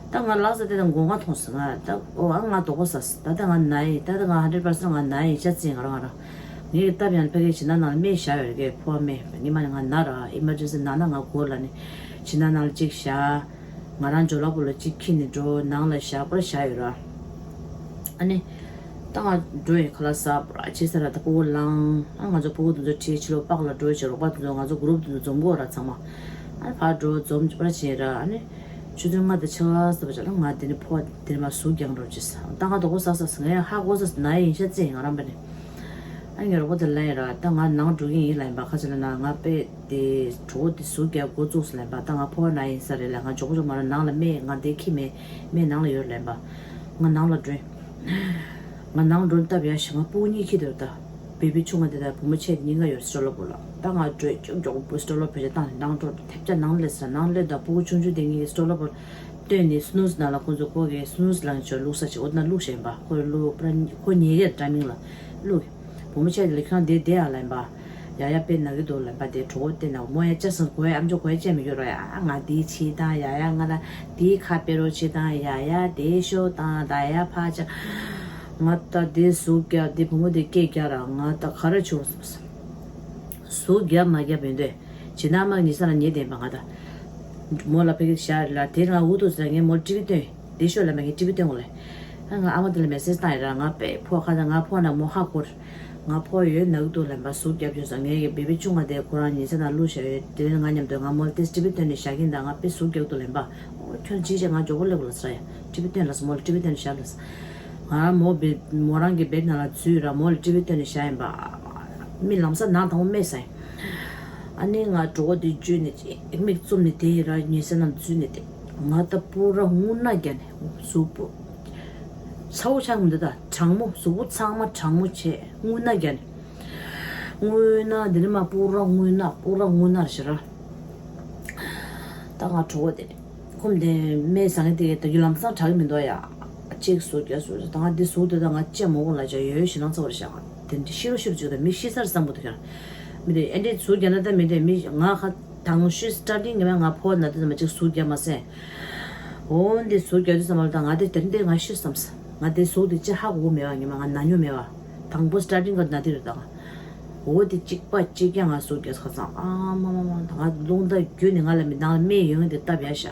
ད་ང་ལག་ཟ་དེ་དང་སྒོ་ང་མཐོང་སོང་ང་། ད་ཨོ་ཨ་ང་དོག་པོ་ཟ་ད་ད་ང་ན་ཡིན། ད་ད་ང་ཧན་ཌེ་རེད་པར་སེན་ང་ན་ཡིན་ཤ་ཚིག་ང་རང་ང་རང་། ངའི་སྟབས་ཡང་ཕ་གིའི་བྱིན་ན་ནང་ལ་སྨན་བཞག་ཡོད་རེད་གས། ཕོ་བ་སྨན་ཉི་མ་ནས་ང་ན་ར་ཨི་མར་ཇེན་སི་ན་ན་ང་སྒོ་ལ་ནི་བྱིན་ན་ནང་ལ་གཅིག་བཞག་ང་རང་ཇོ་ལགས་པོ་ལ་གཅིག་ཁྱེར་ནས་འགྲོ་ནང་ལ་བཞག་པར་བཞག་ཡོད་ར། ཨ་ནི། ད་ང་འགྲོ་ཡི་ཁ་ལག་ཟ་པར་ཕྱི་ས་ར་ད་སྤུ་གུ་ལངས། ཨ་ང་ཚོ་སྤུ་གུ་དེ་ཚོ་ཁྲིད་ཕྱི་ལོགས་པགས་ལ་འགྲོ་བྱས་རོགས་པ་དེ་ཚོ་ང་ཚོ་གུ་རུབ་དེ་ཚོ་འཛོམས་གོ་ར་ཚང་མ། ཨ་ནི་ཕར་འགྲོ་འཛོམས་པར་བྱས་ར། ཨ་ནི། ཆུ་ཚོད་ལྔ་དང་ཕྱེད་ཀ་ཙམ་པ་ཅིག་ལ་ང་དེ་ནི་ཕོ་བ་དེ་ནི་མ་ཟུག་རྒྱག་འགྲོ་བྱས། ད་ང་དོག་པོ་ཟ་ཟ་ཟ་ངས་ཧ་གོ་ས་ན་ཡིན་ཤ་ཚིག་ང་རང་པ་ནི། ཨ་ངའི་རོགས་པ་དེ་ལ་ཡིན་ར། ད་ང་ནང་འགྲོ་གི་ཡིན་ལ་ཡིན་པ། ཁ་ཆེ་ལ་ན་ང་པས་དེ་གྲོགས་པོ་དེ་ཟུག་རྒྱག་འགོ་བཙུགས་ལ་ཡིན་པ། ད་ང་ཕོ་བ་ན་ཡིན་ས་རེད་ལ། ང་མགྱོགས་པོ་མ་ར་ནང་ལ་སྨན་ང་དེ་ཁྱི་མེད་སྨན་ནང་ལ་ཡོད་ལ་ཡིན་པ། ང་ནང་ལ་འགྲོ། ང་ནང་འགྲོ་སྟབས་ཡག་ཞིག་ང་སྤུ་གུ་གཉིས་ཁྱི་དེ་རུ་ད། བེ་བི་ཆུང་ང་དེ་དང་བུ་མོ་ཆེ་དེ་གཉིས་ཀ་ཡོད་སི་ཊོ་ལོ་བོ་ལ། ད་ང་འགྲོ་ཅུང་མགྱོགས་པོ་སི་ཊོ་ལོ་བོ་ཆེ་བཏང་ནང་འགྲོ་ཐེབས་ཆ་ནང་སླེབས་ས་ནང་སླེབས་དང་སྤུ་གུ་ཆུང་ཆུང་དེ་གཉིས་སི་ཊོ་ལོ་བོ་ལ། སྟོན་ནས་སི་ནུ་ཛི་ནང་ལ་ཁོ་ཚོ་ཁོ་གིས་སི་ནུ་ཛི་ལངས་ཆོག་བླུགས་ས་ཆེ་འོ་ན་བླུགས་བཞིན་པ་ཁོ་བླུགས་པ་ཁོ་ཉལ་གི་ཊའི་མིང་ལ་བླུགས། བུ་མོ་ཆེ་དེ་ལ་ཁྱོད་དེ་བསྡད་ཡ་ལ་ཡིན་པ། ཡ་ཡ་དཔེ་ན་གི་འདུག་ལ་ཡིན་པ། དེ་གྲོགས་པོ་བསྟན་ན་མོ་ཡ་ཅག་སང་གོ་ཡ་ཨམ་ཅོག་གོ་ཡ་ཅན་མི་ཡོད་ར་ཡ། ང་དེའི་ཆེ་དང་ཡ་ཡ་ང་ལ་དེའི་ཁ་དཔེ་རོ་ཆེ་དང་ཡ་ཡ་དེའི་ཤོ་དང་ད་ཡ་ཕ་ཆ་ང་ད་དེ་ཟུག་རྒྱབ་དེ་བུ་མོ་དེ་སྐད་རྒྱག་ར་ང་ད་ག་རེ་བྱུང་ཟུག་རྒྱབ་མ་རྒྱབ་ཡིན་དུས། ཇི་ན་མ་ཉི་ས་ལ་ཉེ་བསྟན་པ་ང་ད། མོ་ལ་ཕ་གི་ཤར་ལ་དེ་ང་འུ་ཐུག་ཟེར་ངས་མོ་ཊི་བི་སྟོན། དེ་ཤོ་ལ་མ་ངས་ཊི་བི་སྟོན་གོ་ལེ། ང་ཨ་མ་དེ་ལ་མེ་སེ་ཇི་བཏང་ཡིན་ར། ང་པས་ཕོ་ཁ་ད་ང་ཕོ་ན་མོ་ཧ་གོ་ར། ང་ཕོ་ཡོད་ན་གི་འདུག་ལེན་པ་ཟུག་རྒྱབ་བྱུང་ས་ངས་གི་བེ་བི་ཆུང་ང་དེ་ཁོ་རང་ཉི་ས་ན་བླུགས་བཞག་ཡོད། དེ་ནས་ང་མཉམ་དུ་ང་མོ་ལ་དེ་ཊི་བི་སྟོན་ནས་བཞག་གིན་ད་ང་པས་ཟུག་རྒྱབ་འདུག་ལེན་པ། ཨོ་ཁྱོད་ཅི་བྱས་ང་མགྱོགས་པོ་སླེབས་གོ་ལ་ཟེར་ཡ། ཊི་བི་སྟོན་ལ་ཟེར་མོ་ལ་ཊི་བི་སྟོན་ནས་བཞག་ལ་ཟེར། ང་རང་མོ་བེ་མོ་རང་གི་བེད་ནང་ལ་འཛུལ་ར་མོ་ལ་ཊི་བི་སྟོན་ནས་བཞག་ཡིན་པ། མི་ལམ་སང་ནང་དང་པོ་སྨྲས་ས་ཡིན། ཨ་ནི་ང་གྲོད་ཁོག་དེ་བཅུས་ནས་མིག་བཙུམ་ནས་དེ་ཡི་ར་ཉལ་ས་ནང་འཛུལ་ནས་དེ་ང་ད་སྤུ་ར་རྔུལ་ནག་བརྒྱབ་ནས་གཟུགས་པོ་ཚ་བོ་ཆགས་མི་འདུག་ད་གྲང་མོ་གཟུགས་པོ་ཚང་མ་གྲང་མོ་བྱས་རྔུལ་ནག་བརྒྱབ་ནས་རྔུལ་ནག་འདི་ནི་མ་སྤུ་ར་རྔུལ་ནག་སྤུ་ར་རྔུལ་ནག་ཞེ་ར། ད་ང་གྲོད་ཁོག་དེ་ཁོམ་དེ་སྨན་ཟ་མཁན་དེ་ད་རྒྱུ་ལམ་སང་དྲག་གི་མི་འདུག་ཡ། གཅིག་ཟུག་རྒྱག་ཟུག་རྒྱག་ད་ང་འདི་ཟུག་དེ་ད་ང་ལྕེ་མོ་གོ་ལ་ཅག་ཡོད་ཞེ་སྣང་ཚ་བར་བཞག་དེ་འདི་ཤི་རུ་ཤི་རུ་ཅིག་ད་མི་ཤི་སར་བསམ་གོ་དུ་ཁྱེར། མི་དེ་ཨེ་འདྲས་ཟུག་རྒྱག་ན་ད་མི་དེ་མི་ང་ཁ་དང་ཤུ་སི་ཊར་ཊིང་གི་མ་ང་ཕོ་ན་དེ་ད་མ་གཅིག་ཟུག་རྒྱག་མ་སེ། འོ་འདི་ཟུག་རྒྱག་དུས་ཙམ་པ་ལ་ད་ང་དེ་དེ་འདྲས་ང་ཤི་བསམ་ས་ང་དེ་ཟུག་དེ་ཅི་ཧ་གོ་མེད་བ་ངེ་མ་ང་ན་མྱོང་མེད་བ། དང་པོ་སི་ཊར་ཊིང་ག་ན་དེ་རེད་ད་ང་། འོ་དེ་གཅིག་པ་གཅིག་རྐྱང་ང་ཟུག་རྒྱག་ཁ་སང་ཨ་མ་མ་མ་ད་ང་རླུང་རྟ་རྒྱུད་ནས་ང་ལ་མི་ནང་ལ་སྨན་ཡོད་ངེས་དེ་བཏབ་ཡ་ཤ།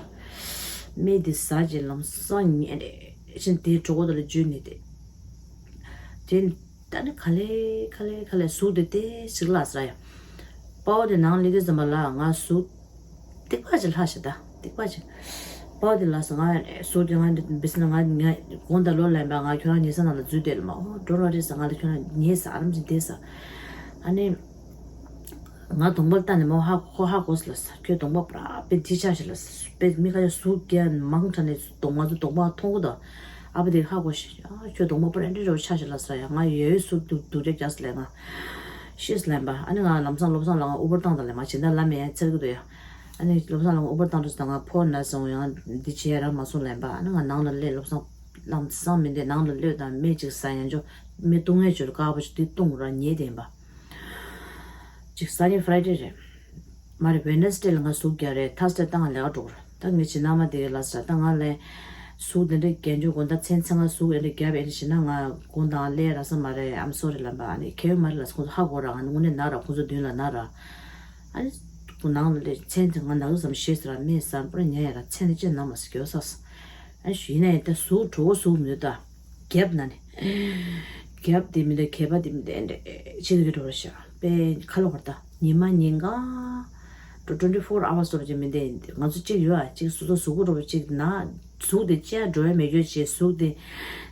སྨན་དེ་ཟ་རྗེས་ལམ་སང་ཉལ་རེ་བཞིན་དེའི་གྲོད་ཁོག་དེ་ལ་འཇུས་ནས་དེ། དེ་ད་ནི་ག་ལེ་ག་ལེ་ག་ལེ་ཟུག་དེ་དེ་ཞིག་ལ་ཟ་ཡ། དཔའ་བོ་དེ་ནང་ལི་དེ་ཙམ་པ་ལ་ང་ཟུག་ཏིག་པ་ཅིག་ལྷག་ཤི་ད་ཏིག་པ་ཅིག་དཔའ་བོ་དེ་ལ་ཟ་ང་ཟུག་དེ་ང་འབི་སི་ན་ང་ང་དགོང་དག་ལོ་ལེན་པ་ང་ཁྱོད་རང་ཉལ་ས་ནང་ལ་འཛུལ་བསྡད་ལ་མ་འོ་འགྲོ་ར་རེད་ཟ་ང་ལ་ཁྱོད་རང་ཉལ་ཟ་ཨ་རམ་ཅིག་བསྡད་ཟ། ཨ་ནི། ང་གདོང་པ་ལྟ་ནས་མོ་ཧ་ཁོ་ཧ་གོ་སི་ལ་ས་ཁྱོད་གདོང་པ་པྲ་པེ་ཏི་ཆ་ཞིག་ལ་ས་པེ་མི་ཁ་ཆ་ཟུག་རྒྱ་མང་དྲགས་ནས་གདོང་ང་ཚོ་གདོང་པ་མཐོང་གི་དོ། ཨ་པ་དེ་ཧ་གོ་ཞིག་ཨ་ཁྱོད་གདོང་པ་པྲ་འདྲི་རོ་ཆ་ཞིག་ལ་ས་ཡ་ང་ཡོད་ཡོད་ཟུག་དུག་དུག་རྒྱ་རྒྱ་སི་ལས་ང་ཤེས་ལན་པ་ཨ་ནི་ང་ལམ་སང་བློ་བཟང་ལ་ང་ཨུ་བར་བཏང་དང་ལས་མ་བྱེད་ད་ལ་མེད་ཡ་ཚེར་གི་དོ་ཡ། ཨ་ནི་བློ་བཟང་ལ་ང་ཨུ་བར་བཏང་དུས་ད་ང་ཕོ་ན་སོང་ཡང་འདི་བྱེད་ཡ་ར་མ་སོང་ལན་པ་ཨ་ནི་ང་ནང་ལ་སླེབས་བློ་བཟང་ལམ་སང་མི་འདི་ནང་ལ་སླེབས་དང་མེ་ཅིག་ས་ཡང་ཅོ་མི་བཏུང་ངེས་ཅོ་དཀར་པོ་ཞིག་འདི་བཏུང་ར་ཉེ་དེ་ཡིན་པ། ཅིག་སང་ཉིན་ཕ་རའི་ཌེ་རེད། མ་རེད་ཝེ་ནེ་སི་ཌེ་ལ་ང་ཟུག་རྒྱག་རེད་ཐར་སི་ཌེ་ད་ང་ལས་ཀ་འགྲོ་གི་རེད་ད་ངའི་བྱིས་ནག་མ་དེ་གི་ལ་ཟེར་ད་ང་ལས་ཟུག་དེ་འདྲ་རྒྱག་འཇུག་དགོང་དག་མཚན་མཚན་ང་ཟུག་དེ་འདྲ་རྒྱབ་ཨེ་ཞེ་ན་ང་དགོང་དག་ལས་ར་ས་མ་རེད་I'm sorry ལབ་པ་ཨ་ནི་ཁེ་བོ་མ་རེད་ལ་ཁོང་ཚོ་ཧ་གོ་ར་ང་དངོས་གནས་ན་ར་ཁོང་ཚོ་མདུན་ལ་ན་ར་ཨ་ནི་ཁོ་ནང་ལ་ལས་མཚན་ང་ནག་ཙམ་ཤེས་ཟེར་ར་མེད་ཟ་པར་ཉལ་ཡ་ར་མཚན་ནི་ཅི་ན་མ་ཟེར་གྱོ་ས་ཨ་ཞུ་ཡིན་ན་ཡིན་ད་ཟུག་གྲོ་བོ་ཟུག་མི་འདུག་ད། རྒྱབ་ན་ནི། རྒྱབ་དེ་མི་འདྲ་གད་པ་དེ་མི་འདྲ་འདྲ་ཆེ་དུ་གི་འགྲོ་བར་ཤ་པའི་ཁ་ལོ་བར་ད་ཉི་མ་ཉིན་གང་འགྲོ་twenty four hours འགྲོ་བ་ཅིག་མི་འདྲ་ང་ཚོ་གཅིག་ཡོད་ཨ་གཅིག་སོ་སོ་གཟུགས་པོ་འགྲོ་བ་གཅིག་ན་གཟུགས་དེ་ཅི་ཡང་འགྲོ་ཡ་མེད་རྒྱུ་ཅེས་གཟུགས་དེ་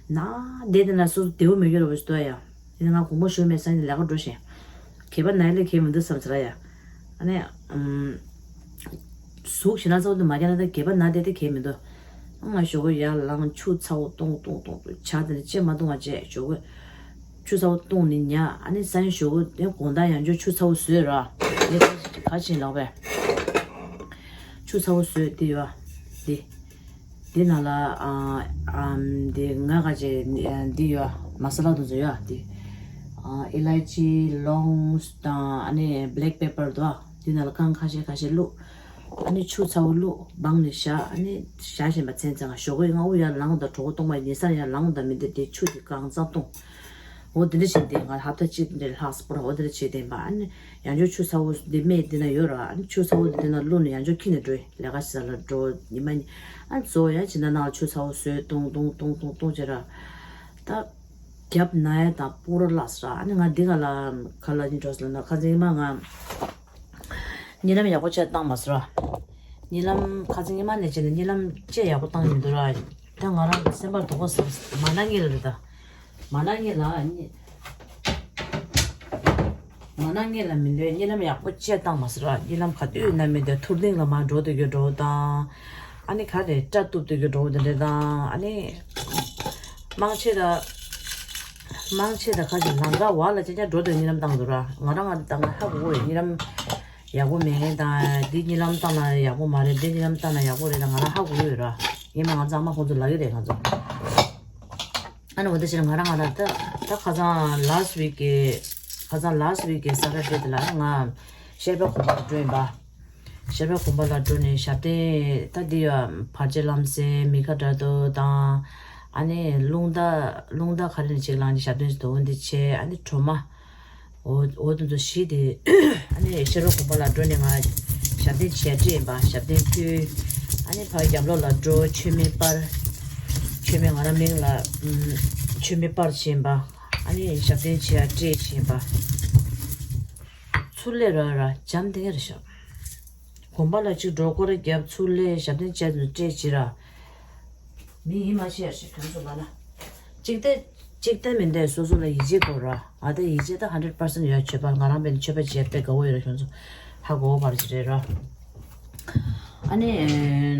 ན་བསྡད་དེ་ན་སོ་སོ་བདེ་བོ་མེད་རྒྱུ་རེད་བ་ཞིག་འདུག་ཡ་ཡིན་ན་ང་དགོང་མོ་ཞོགས་མེད་སང་ཉིན་ལས་ཀ་འགྲོ་ཞིང་གད་པ་ན་ཡ་ལས་གད་མི་འདུག་བསམ་ཟེར་ཡ་ཨ་ནི་ཨམ། ཟུག་ཞེ་ན་ཚ་བོ་འདི་མ་རྒྱག་ན་ད་གད་པ་ན་བསྡད་དེ་གད་མི་འདུག་ང་ཞོགས་ཀས་ཡར་ལངས་ཆུ་ཚ་བོ་བཏུང་བཏུང་བཏུང་བཏུང་ཇ་དེ་འདྲ་ཅི་མ་བཏུང་བ་བྱས་ཞོགས་ཀས་ཆུ་ཚ་བོ་བཏུང་ནི་ཉལ་ཨ་ནི་སང་ཉིན་ཞོགས་ཀས་དེ་དགོང་དག་ཡང་བསྐྱར་ཆུ་ཚ་བོ་བཟོས་ར་དེ་ག་ཅིག་ལགས་པས་ཆུ་ཚ་བོ་བཟོས་དེ་ཡོད་དེ་དེ་ནང་ལ་ཨ་ཨམ་དེ་ང་ག་ཅེ་འདི་ཡོད་མ་ས་ལ་དུ་བཟོས་ཡོད་དེ་ཨ་ཨི་ལའི་ཅི་ལོངས་དང་ཨ་ནི་black pepper དོ་དེ་ནང་ལ་རྐང་ཁ་ཤས་ཁ་ཤས་བླུགས། ཨ་ནི་ཆུ་ཚ་བོ་བླུགས་སྦངས་ནས་བཞག་ཨ་ནི་བཞག་བཞིན་པ་མཚན་ཚང་ཞོགས་ཀས་སྔ་པོ་ཡར་ལངས་དང་གྲོད་ཁོག་སྟོང་པ་ཉལ་སར་ཡར་ལངས་དང་མི་འདི་དེ་ཆུ་དེ་གང་ཙམ་བཏུང་། འོ་དེ་འདྲ་བྱས་ཏེ་ང་ཧབ་ཏ་གཅིག་འདྲ་ལྷག་སྤོར་འོ་དེ་འདྲ་བྱས་ཏེ་ཡིན་པ་ཨ་ནི་ཡང་བསྐྱར་ཆུ་ཚ་བོ་འདི་སྨན་འདི་ན་ཡོད་ར་ཨ་ནི་ཆུ་ཚ་བོ་འདི་ན་བླུགས་ནས་ཡང་བསྐྱར་འཁྱེར་ནས་འགྲོ་ཡི་ལས་ཀ་བྱེད་ས་ལ་འགྲོ་ཉི་མ་གཉིས་ཨ་ནི་གཙོ་བོ་ཡང་ཕྱི་ཟླ་ནང་ལ་ཆུ་ཚ་བོ་བཟོས་བཏུང་བཏུང་བཏུང་བཏུང་བཏུང་བྱས་ར་ད་རྒྱབ་ན་ཡ་དང་སྤུ་ར་བརླགས་ར་ཨ་ནི་ང་འདི་ག་ལ་ག་ལ་ནི་འགྲོ་ཟེར་ན་ཁ་སང་ཉི་མ་ང་། གཉིད་ལམ་ཡག་པོ་བྱས་བཏང་མ་ཟེར་བ། གཉིད་ལམ་ཁ་སང་ཉི་མ་ནས་བྱས་ནས་གཉིད་ལམ་ཅི་ཡག་པོ་བཏང་མི་འདུག་ར། ད་ང་རང་གི་སེམས་པར་དོགས་པ་ཟ་མ་ན་ངེས་ལ་རེད་ད། མ་ན་ངེས་ལ་གཉིད། མ་ན་ངེས་ལ་མི་འདོད་གཉིད་ལམ་ཡག་པོ་བྱས་བཏང་མ་ཟེར་བ་གཉིད་ལམ་ག་དུས་ན་མི་འདོད་ཐུར་སྟེང་ལ་མར་འགྲོ་སྡོད་རྒྱུ་འགྲོ་དང་། ཨ་ནི་ག་རེ་སྐྲ་གཏུབ་སྡོད་རྒྱུ་འགྲོ་དེ་འདྲ་དང་ཨ་ནི། མང་ཆེ་ད། མང་ཆེ་ད་ཁ་ཅིག་ལམ་ཁ་བར་ལ་ཅན་ཅན་འགྲོ་དུས་གཉིད་ལམ་བཏང་འདུག་ར། ང་རང་ང་ད་ང་ཧ་གོ་གོ་གཉིད་ལམ་ཡག་པོ་མེད་མཁན་དང་འདི་གཉིད་ལམ་བཏང་ན་ཡག་པོ་མ་རེད་འདི་གཉིད་ལམ་བཏང་ན་ཡག་པོ་རེད་ད་ང་རང་ཧ་གོ་གི་ཡོད་ར། ཡིན་ན་ང་ཚང་མ་ཁོང་ཚོ་ལབ་ཀྱི་རེད་ང་ཚོ། ཨ་ནི་འོ་ད་ཕྱིར་ང་རང་ང་རང་ད་ད་ཁ་སང་last week གི་ཁ་སང་last week གི་Saturday དེ་ལ་ང་ཤེས་རབ་དགོན་པར་འགྲོ་ཡིན་པ། ཤེས་རབ་དགོན་པ་ལ་འགྲོ་ནས་ཞབས་བརྟན་ད་འདི་ཡ་བར་ཆད་ལམ་སེལ་མི་ཁ་དྲག་ཏུ་དང་ཨ་ནི་རླུང་རྟ་རླུང་རྟ་ག་རེ་ནས་ཅིག་ལངས་ནས་ཞབས་བརྟན་ཞིག་འདུག་འདི་བྱས་ཨ་ནི་གྲོ་མ་འོ་འོ་དེ་ཚོ་བཞི་དེ་ཨ་ནི་ཤེས་རབ་དགོན་པ་ལ་འགྲོ་ནས་ང་ཞབས་བརྟན་བྱས་བྲིས་ཡིན་པ་ཞབས་བརྟན་ཕུལ་ཨ་ནི་ཕར་རྒྱབ་ལོགས་ལ་འགྲོ་མཆོད་མེ་སྤར་མཆོད་མེ་ང་རང་མིང་ལ་མཆོད་མེ་སྤར་བྱས་ཡིན་པ་ཨ་ནི་ཞབས་བརྟན་བྱས་བྲིས་བྱས་ཡིན་པ། ཚུར་ལས་ར་ར་འཇམ་ཐིང་ངེ་རེད་ཤག་དགོན་པ་ལ་གཅིག་འགྲོ་སྐོར་ར་རྒྱབ་ཚུར་ལས་ཞབས་བརྟན་བྱས་ནས་སྤྲད་ཅི་ར། མི་ཡིན་མ་ཤེས་ཤིག་ཁྱོད་ཚོ་ལ་ན། གཅིག་བལྟས་གཅིག་བལྟས་མིན་བལྟས་སོ་སོ་ལ་ཡིད་ཆེས་དགོས་ར། ང་ད་ཡིད་ཆེས་ད་hundred percent ཡོད་ཆོས་པ་ང་རང་བས་ཆོས་པ་བྱས་དཔེ་དགའ་བོ་ཡོད་ར་ཁྱོད་ཚོ་ཧ་གོ་བ་ར་ཅི་རེད་ར། ཨ་ནི་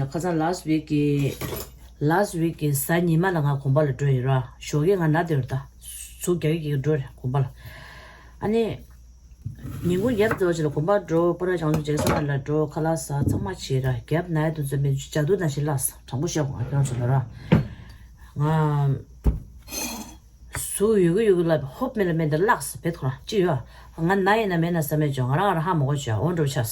ཁ་སང་last week གི་last week གི་གཟའ་ཉི་མ་ལ་ང་དགོན་པ་ལ་འགྲོ་ཡིན་ར། ཞོགས་ཀས་ང་ན་དེ་ར་ད། ཟུག་རྒྱག་གི་འགྲོ་རེད་དགོན་པ་ལ། ཨ་ནི། ཉིན་གུང་རྒྱབ་རྫོགས་ཅིག་ལ་དགོན་པར་འགྲོ་སྤོ་ར་བྱང་ཆུབ་རྒྱལ་སོང་ལ་འགྲོ་ཁ་ལག་ཟ་ཚང་མ་བྱེད་ར་རྒྱབ་ན་ཡ་དུ་ཚོད་མེད་ཇ་དུ་ནང་བཞིན་བརླགས་དྲང་པོ་བཤད་དགོས་ང་ཁྱོད་ཚོ་ལ་ར། ང་ཟུག་ཡོད་གི་ཡོད་གི་ལ་ཧོབ་མེད་ལ་མེད་འདི་བརླགས་བེད་ཁོ་རང་ཅི་ཡོད་ང་ན་ཡིན་ན་མེད་ན་ས་མེད་ཅོ་ང་རང་ང་རང་ཧ་མ་གོ་ཅོ་འོ་འགྲོ་ཆགས་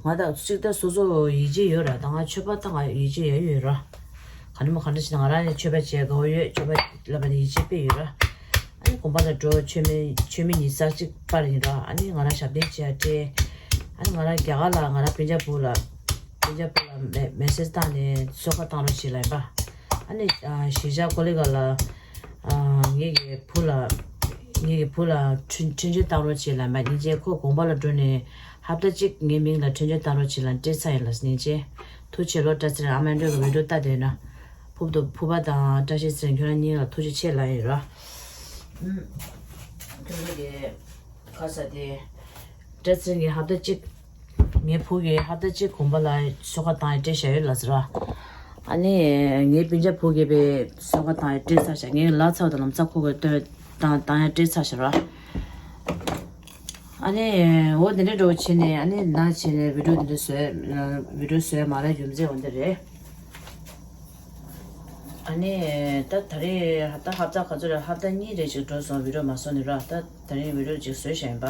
ང་ད་གཅིག་ད་སོ་སོ་ཡིད་ཆེས་ཡོད་ར་ད་ང་ཆོས་པ་ད་ང་ཡིད་ཆེས་ཡ་ཡོད་ར། ག་ནི་མ་ག་འདྲ་ཞིག་ང་རང་ནི་ཆོས་པ་བྱས་དགའ་བོ་ཡོད་ཆོས་པ་ལབ་པ་ནི་ཡིད་ཆེས་དཔེ་ཡོད་ར། དགོན་པ་ལ་འགྲོ། མཆོད་མེ་མཆོད་མེ་ཉི་ཤུ་རྩ་གཅིག་སྤར་ཡིན་ར། ཨ་ནི་ང་རང་ཞབས་བརྟན་བྱས་སྤྲད། ཨ་ནི་ང་རང་རྒྱ་གར་ལ་ང་རང་སྤུན་ཀྱག་བུ་ལ་སྤུན་ཀྱག་བུ་ལ་མེ་མེ་སེ་ཇི་བཏང་ནས་གསོལ་ཁ་བཏང་རོགས་བྱེད་ལབ་ཡིན་པ། ཨ་ནི་གཞིས་ཆགས་ཀོ་ལི་གྷལ་ལ་ངེད་ཀྱི་བུ་ལ་ངེད་ཀྱི་བུ་ལ་འཕྲིན་འཕྲིན་བཅོལ་བཏང་རོགས་བྱེད་ལབ་ཡིན་པ། ཉིན་བྱེད་ཁོ་དགོན་པ་ལ་འགྲོ་ནས་ཧབ་ཏ་གཅིག་ངའི་མིང་ལ་འཕྲིན་བཅོལ་བཏང་རོགས་བྱེད་ལབ་སྤྲད་ཚར་ཡིན་ལ། ཉིན་བྱེད་ཐུགས་རྗེ་ཆེ་ལོ། བཀྲ་ཚེ་རིང་ཨ་མ་འགྲོས་ཀྱི་བི་ཌིའོ་ལྟ་བསྡད་ན། ཕུར་བུ་ཕུར་པ་དང་བཀྲ་ཤིས་ཚེ་རིང་ཁྱོད་རང་གཉིས་ལ་ཐུགས་རྗེ་ཆེ་ལབ་ཡིན་ར། ཁྱོད་ཚོ་གི་ཁ་ས་དེ་བཀྲ་ཚེ་རིང་གི་ཧབ་ཏ་གཅིག་ངའི་བུ་གི་ཧབ་ཏ་གཅིག་གོམ་པ་ལ་གསོལ་ཁ་བཏང་ཡ་སྤྲད་བཞག་ཡོད་ལ་ཟེར་ར། ཨ་ནི་ངའི་སྤུན་ཀྱག་བུ་གི་བའི་གསོལ་ཁ་བཏང་ཡ་སྤྲད་ཚར་བཞག་ངའི་ལ་ཚ་བ་དང་ལམ་ཚ་ཁོ་གི་བཏོན་བཏང་བཏང་ཡ་སྤྲད་ཚར་བཞག་ར། ཨ་ནི་འོ་དེ་འདྲ་འགྲོ་བྱས་ནས་ཨ་ནི་ན་བྱས་ནས་བི་ཌིའོ་དེ་འདྲ་བཟོས་བི་ཌིའོ་བཟོས་མ་རེད་རྒྱུ་མཚན་འོ་འདི་རེད། ཨ་ནི་ད་ད་རེས་ད་ཧབ་ཏ་ག་ཚོད་རེད། ཧབ་ཏ་གཉིས་རེ་ཅིག་འགྲོ་སོང་བི་ཌིའོ་མ་བཟོ་ནི་ར། ད་ད་རེས་བི་ཌིའོ་ཅིག་བཟོས་བཞག་ཡིན་པ།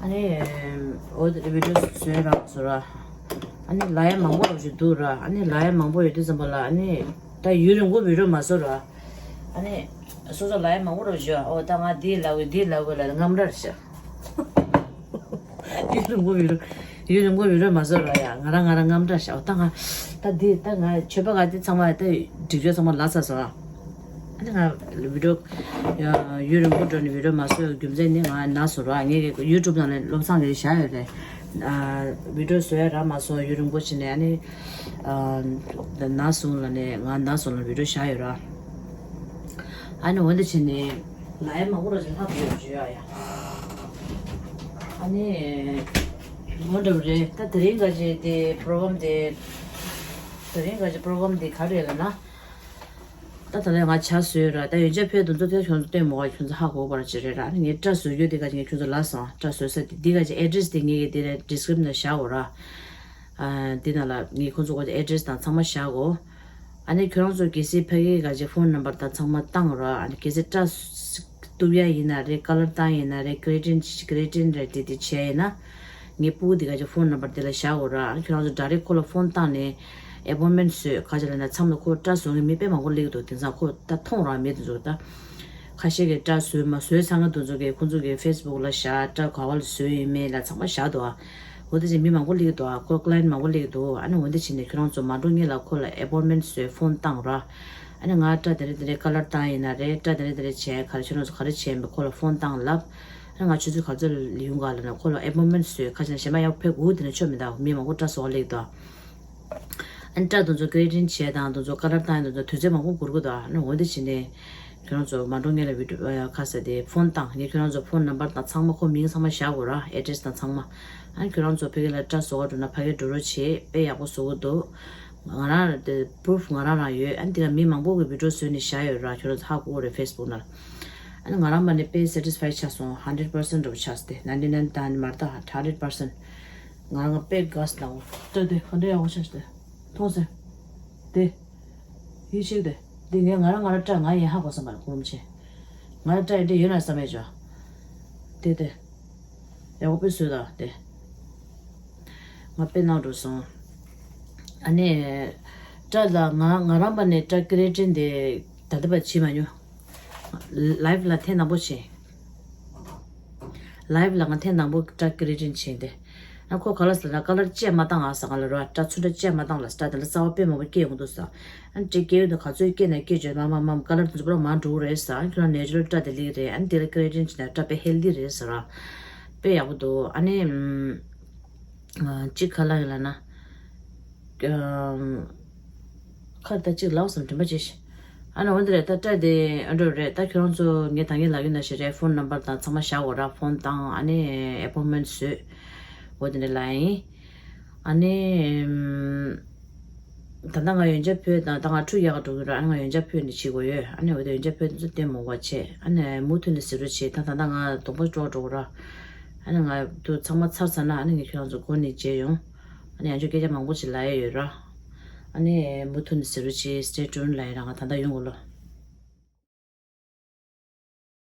ཨ་ནི་འོ་དེ་བི་ཌིའོ་བཟོས་ར་བཟོ་ར། ཨ་ནི་ལ་ཡ་མང་པོ་ར་ཅིག་འདུག་ར། ཨ་ནི་ལ་ཡ་མང་པོ་ཡོད་དུས་ཙམ་པ་ལ་ཨ་ནི་ད་ཡུན་རིང་པོ་བི་ཌིའོ་མ་བཟོ་ར། ཨ་ནི་སོ་སོ་ལ་ཡ་མང་པོ་ར་བཟོ། འོ་ད་ང་འདི་ལབ་དགོས་འདི་ལབ་དགོས་ལ་རྔམ་ར་རེད་ཤག་ཡུན་རིང་པོ་བི་ཌིའོ་ཡུན་རིང་པོ་བི་ཌིའོ་མ་བཟོ་ར་ཡ། ང་རང་ང་རང་རྔམ་དྲག་ཤག་ད་ང་ད་འདི་ད་ང་མཆོད་པ་ག་དེ་ཚང་མ་ད་སྒྲིག་སྦྱོར་ཚང་མ་ལ་ཚ་སོང་ཨ། ཨ་ནི་ང་བི་ཌིའོ་ཡ་ཡུན་རིང་པོ་འགྲོ་ནས་བི་ཌིའོ་མ་བཟོ་བའི་རྒྱུ་མཚན་ནི་ང་ན་སོང་ར། ངེད་ཀྱི་ཡུ་ཊུབ་ནང་ལ་བློ་བཟང་གིས་བཞག་ཡོད་རེད། ཨ་བི་ཌིའོ་བཟོ་ཡ་རག་མ་སོང་ཡུན་རིང་པོ་ཕྱིན་ནས། ཨ་ནི་ཨ་ན་སོང་ལ་ནས་ང་ན་སོང་ལ་བི་ཌིའོ་བཞག་ཡོད་ར། ཨ་ནི་འོ་འདི་བྱས་ནས་ལ་ཡ་མང་པོ་ར་ཅིག་ལྷག་ཡོད་བརྗོད་ཡ་ཡ། ཨ་ནི་ངོ་འདྲ་བོ་རེད། ད་དེ་རིང་ག་ཅིག་དེ་པྲོ་གྷ་རམ་དེ་དེ་རིང་ག་ཅིག་པྲོ་གྷ་རམ་དེ་ག་རེ་རེད་ལབ་ན། ད་ད་ལྟ་ང་ཇ་བཟོས་ར། ད་ཡོན་ཆབ་ཕུད་དེ་ཚོ་དེ་ཁྱོད་ཚོ་སྟོན་མོ་ག་ཁྱོད་ཚོ་ཧ་གོ་བར་ཅིག་རེད་ར། ཨ་ནི་ངས་སྐྲ་བཟོ་རྒྱུ་དེ་ག་ཅིག་ངས་ཁྱོད་ཚོ་ལབ་སོང་། སྐྲ་བཟོ་ས་དེ་འདི་ག་ཅིག་ཨེ་ཌི་རེ་སི་དེ་ངས་ཀྱི་དེ་རེད་ཌི་སི་ཀི་རིབ་ཤོན་ནང་བཞག་གོ་ར། ཨ་དེ་ནང་ལ་ངས་ཁོང་ཚོ་གོ་ཨེ་ཌི་རེ་སི་དང་ཚང་མ་བཞག་གོ། ཨ་ནི་ཁྱོད་རང་ཚོ་གལ་སྲིད་ཕ་གི་ག་ཅིག་ཕོན་ནམ་བར་དང་ཚང་མ་བཏང་ར། ཨ་ནི་གལ་སྲིད་སྐྲ་གཏུབ་ཡ་ཡིན་ན་རེད། ཀ་ལར་བཏང་ཡིན་ན་རེད། ཀེ་རེ་ཊིན་ཀེ་རེ་ཊིན་རེད་དེ་དེ་བྱས་ཡིན་ན། ངའི་སྤུ་གུ་འདི་ག་ཅིག་ཕོན་ནམ་བར་དེ་ལ་བཞག་གོ་ར། ཨ་ནི་ཁྱོད་རང་ཚོ་ཌའི་རེག་ཁོ་ལ་ཕོན་བཏང་ནས་ཨེ་པོན་མེན་བཟོས། ག་ཅིག་ལབ་ན་མཚམས་ལ་ཁོ་སྐྲ་བཟོ་མཁན་མི་དཔེ་མང་པོ་སླེབས་ཀྱི་འདུག་དེང་སང་ཁོ་ད་མཐོང་ར་མེད་དེ་ཚོ་ད། ཁ་ཤས་ཀྱིས་སྐྲ་བཟོས་མ་བཟོས་ཚང་མ་དེ་ཚོ་གིས་ཁོང་ཚོ་གི་ཕེ་སི་བུག་ལ་བཞག་སྐྲ་ག་བ་ལ་བཟོས་ཡིན་མིན་ལ་ཚང་མ་བཞག་འདུག་ཨ། འོ་དེ་བཞིན་མི་མང་པོ་སླེབས་ཀྱི་འདུག་ཨ། ཁོ་ཀ་ལ་ཡན་མང་པོ་སླེབས་ཀྱི་འདུག་ཨ་ནི་འོ་དེ་བྱས་ནས་ཁྱོད་རང་ཚོ་མ་འགྲོ་སྔོན་ལ་ཁོ་ལ་ཨེ་པོན་མེན་བཟོས་ཕོན་བཏང་ར། ཨ་ནི་ང་སྐྲ་དེ་འདྲ་དེ་འདྲ་ཀ་ལར་བཏང་ཡིན་ན་རེད། སྐྲ་དེ་འདྲ་དེ་འདྲ་བྱས་ག་རེ་ཁྱོད་རང་ཚོ་ག་རེ་བྱས་ཡིན་པ་ཁོ་ལ་ཕོན་བཏང་ལབ། ཨ་ནི་ང་ཆུ་ཚོད་ག་ཚོད་ལ་ཡོང་ག་ལབ་ན་ཁོ་ལ་ཨེ་པོན་མེན་བཟོས། ཁ་ཤས་གཞན་པ་ཡག་ཕེབས་འུ་དེ་འདྲ་ཆོ་མི་འདུག་མི་མང་པོ་སྐྲ་བཟོ་བ་སླེབས་ཀྱི་འདུག་ཨ། ཨ་ནི་སྐྲ་དེ་ཚོ་ཀེ་རེ་ཊིན་བྱས་དང་དེ་ཚོ་ཀ་ལར་བཏང་ཡ་དེ་ཚོ་དུས་ཚོད་མང་པོ་འགོར་གི་འདུག་ཨ་ནི་འོ་འདི་བྱས་ནས་ཁྱོད་རང་ཚོ་མ་འགྲོ་སྔོན་ལ་བི་ཌིའོ་ཁ་ས་དེ་ཕོན་བཏང་། ངས་ཁྱོད་རང་ཚོ་ཕོན་ནམ་བར་དང་ཚང་མ་ཁོ་མིང་ཚང་མ་བཞག་གོ་ར། ཨེ་ཌི་རེ་སི་དང་ཚང་མ། ཨ་ནི་ཁྱོད་རང་ཚོ་ཕ་གི་ལ་སྐྲ་བཟོ་ག་འགྲོ་ན་ཕ་གི་འགྲོ་རོགས་བྱེད། དཔེ་ཡག་པོ་བཟོ་གི་འདུག་ང་རང་དེ་པུ་རུཕ་ང་རང་རང་ཡོད། ཨ་ནི་དེ་ག་མི་མང་པོ་གི་བི་ཌིའོ་བཟོས་ནས་བཞག་ཡོད་ར། ཁྱོད་རང་ཚོ་ཧ་གོ་གི་རེད་ཕེ་སི་བུག་ནང་ལ། ཨ་ནི་ང་རང་མ་ནི་དཔེ་སེ་ཊིས་ཕའི་ཆགས་སོང་། ཧན་ཌེ་རེཌ་པར་སེན་ཊི་འདྲ་པོ་ཆགས་སོང་སྟེ། ནའིན་ཊི་ནའིན་ད་ནི་མ་རེད་ད། ཧན་ཌེ་རེཌ་པར་སེན་ཊི། ང་རང་དཔེ་དགའ་སོང་། ལྟོས་ཏེ་ག་འདྲ་ཡག་པོ་ཆགས་ཤག་དེ། མཐོང་སོང་། དེ། ཡིད་ཆེས་དེ། འདི་ངས་ང་རང་ང་རང་སྐྲ་ང་ཡིན་ཧ་གོ་སོང་། མ་ལ་ཁུར་མི་ཆེ། ང་རང་སྐྲ་ཡིན་འདྲ་ཡོད་ན་བསམ་ཡས་བྱོས། དེ་དེ། ཡག་པོ་དཔེ་བཟོས་ད་དེ། ང་དཔེ་སྣང་འགྲོ་སོང་། ཨ་ནི། སྐྲ་ལ་ང་ང་རང་པ་ནས་སྐྲ་ཀེ་རེ་ཊིན་དེ་ད་ལྟ་བར་བྱེད་མ་མྱོང་། ལའིབ་ལ་ཐེངས་དང་པོ་བྱས། ལའིབ་ལ་ང་ཐེངས་དང་པོ་སྐྲ་ཀེ་རེ་ཊིན་བྱས་ཏེ། ཨ་ཁོ་ག་ལ་ཟེར་ལ་ཀ་ལར་བཅད་མ་བཏང་ཨ་ཟེར། ང་ལ་རོ་སྐྲ་ཚུར་འདྲ་བཅད་མ་བཏང་ལ་སྐྲ་དེ་ལ་རྩ་བ་དཔེ་མང་པོ་སྐྱེ་ཡོང་གི་འདུག་ཟེར། ཨ་ནི་སྐྲ་སྐྱེ་ཡོང་དུས་ག་ཚོད་སྐྱེ་ན་སྐྱེ་བྱོས། མ་མ་མ་ཀ་ལར་དེ་ཚོ་པུ་ར་མར་འགྲོ་གི་རེད་ཟེར། ཨ་ནི་ཁྱོད་རང་ནེ་ཅུ་རལ་སྐྲ་དེ་ལེགས་རེད། ཨ་ནི་དེ་ལ་ཀེ་རེ་ཊིན་བྱས་ན་སྐྲ་དཔེ་ཧེལ་ཐི་རེད་ཟེར་ར། དཔེ་ཡག་པོ་འདུག་ཨ་ནི། ཨ་གཅིག་ག་ལ་ཡིན་ལབ་ན། ཨམ། ཁ་ད་གཅིག་ལབ་སོང་དྲན་པ་བརྗེད་ཤག་ཨ་ནི་འོ་འདི་རེད། ད་སྐྲ་དེ་ཨ་འགྲོ་རེད། ད་ཁྱོད་རང་ཚོ་ངས་ད་གིན་ལབ་ཡོད་ན་ཞིག་རེད། ཕོན་ནམ་བར་དང་ཚང་མ་བཞག་གོ་ར། ཕོན་བཏང་ཨ་ནི་ཨེ་པོན་མེན་ཊི་བཟོས། འོ་དེ་འདྲ་ལབ་ཡིན། ཨ་ནི། ཨམ། ད་ལྟ་ང་ཡོན་ཆབ་ཕུད་དང་ད་ང་ཁྲུ་རྒྱག་ག་འགྲོ་གི་ར། ཨ་ནི་ང་ཡོན་ཆབ་ཕུད་ནས་བྱེད་དགོས་ཡོད། ཨ་ནི་འོ་དེ་ཡོན་ཆབ་ཕུད་དེ་ཚོ་ལྟད་མོ་བ་བྱས། ཨ་ནི་མུ་མཐུད་ནས་ཟེར་རོགས་བྱེད། ད་ད་ལྟ་ང་དོང་པོ་སྤྲོ་འགྲོ་གི་ར། ཨ་ནི་ང་དུ་ཚང་མ་ཚར་ཚར་ན་ཨ་ནི་ངས་ཁྱོད་རང་ཚོ་སྒོ་ནས་མཇལ་ཡོང་། ཨ་ནི་ཡང་ཅིག་སྐད་ཆ་མང་པོ་ཞིག་ལབ་ཡ་ཡོད་ར། ཨ་ནི་མུ་མཐུད་ནས་ཟེར་རོགས་བྱེད། སི་ཊེ་ཊུན་ལབ་ཡ་ར། ང་ད་ལྟ་ཡོང་གི་ལོ།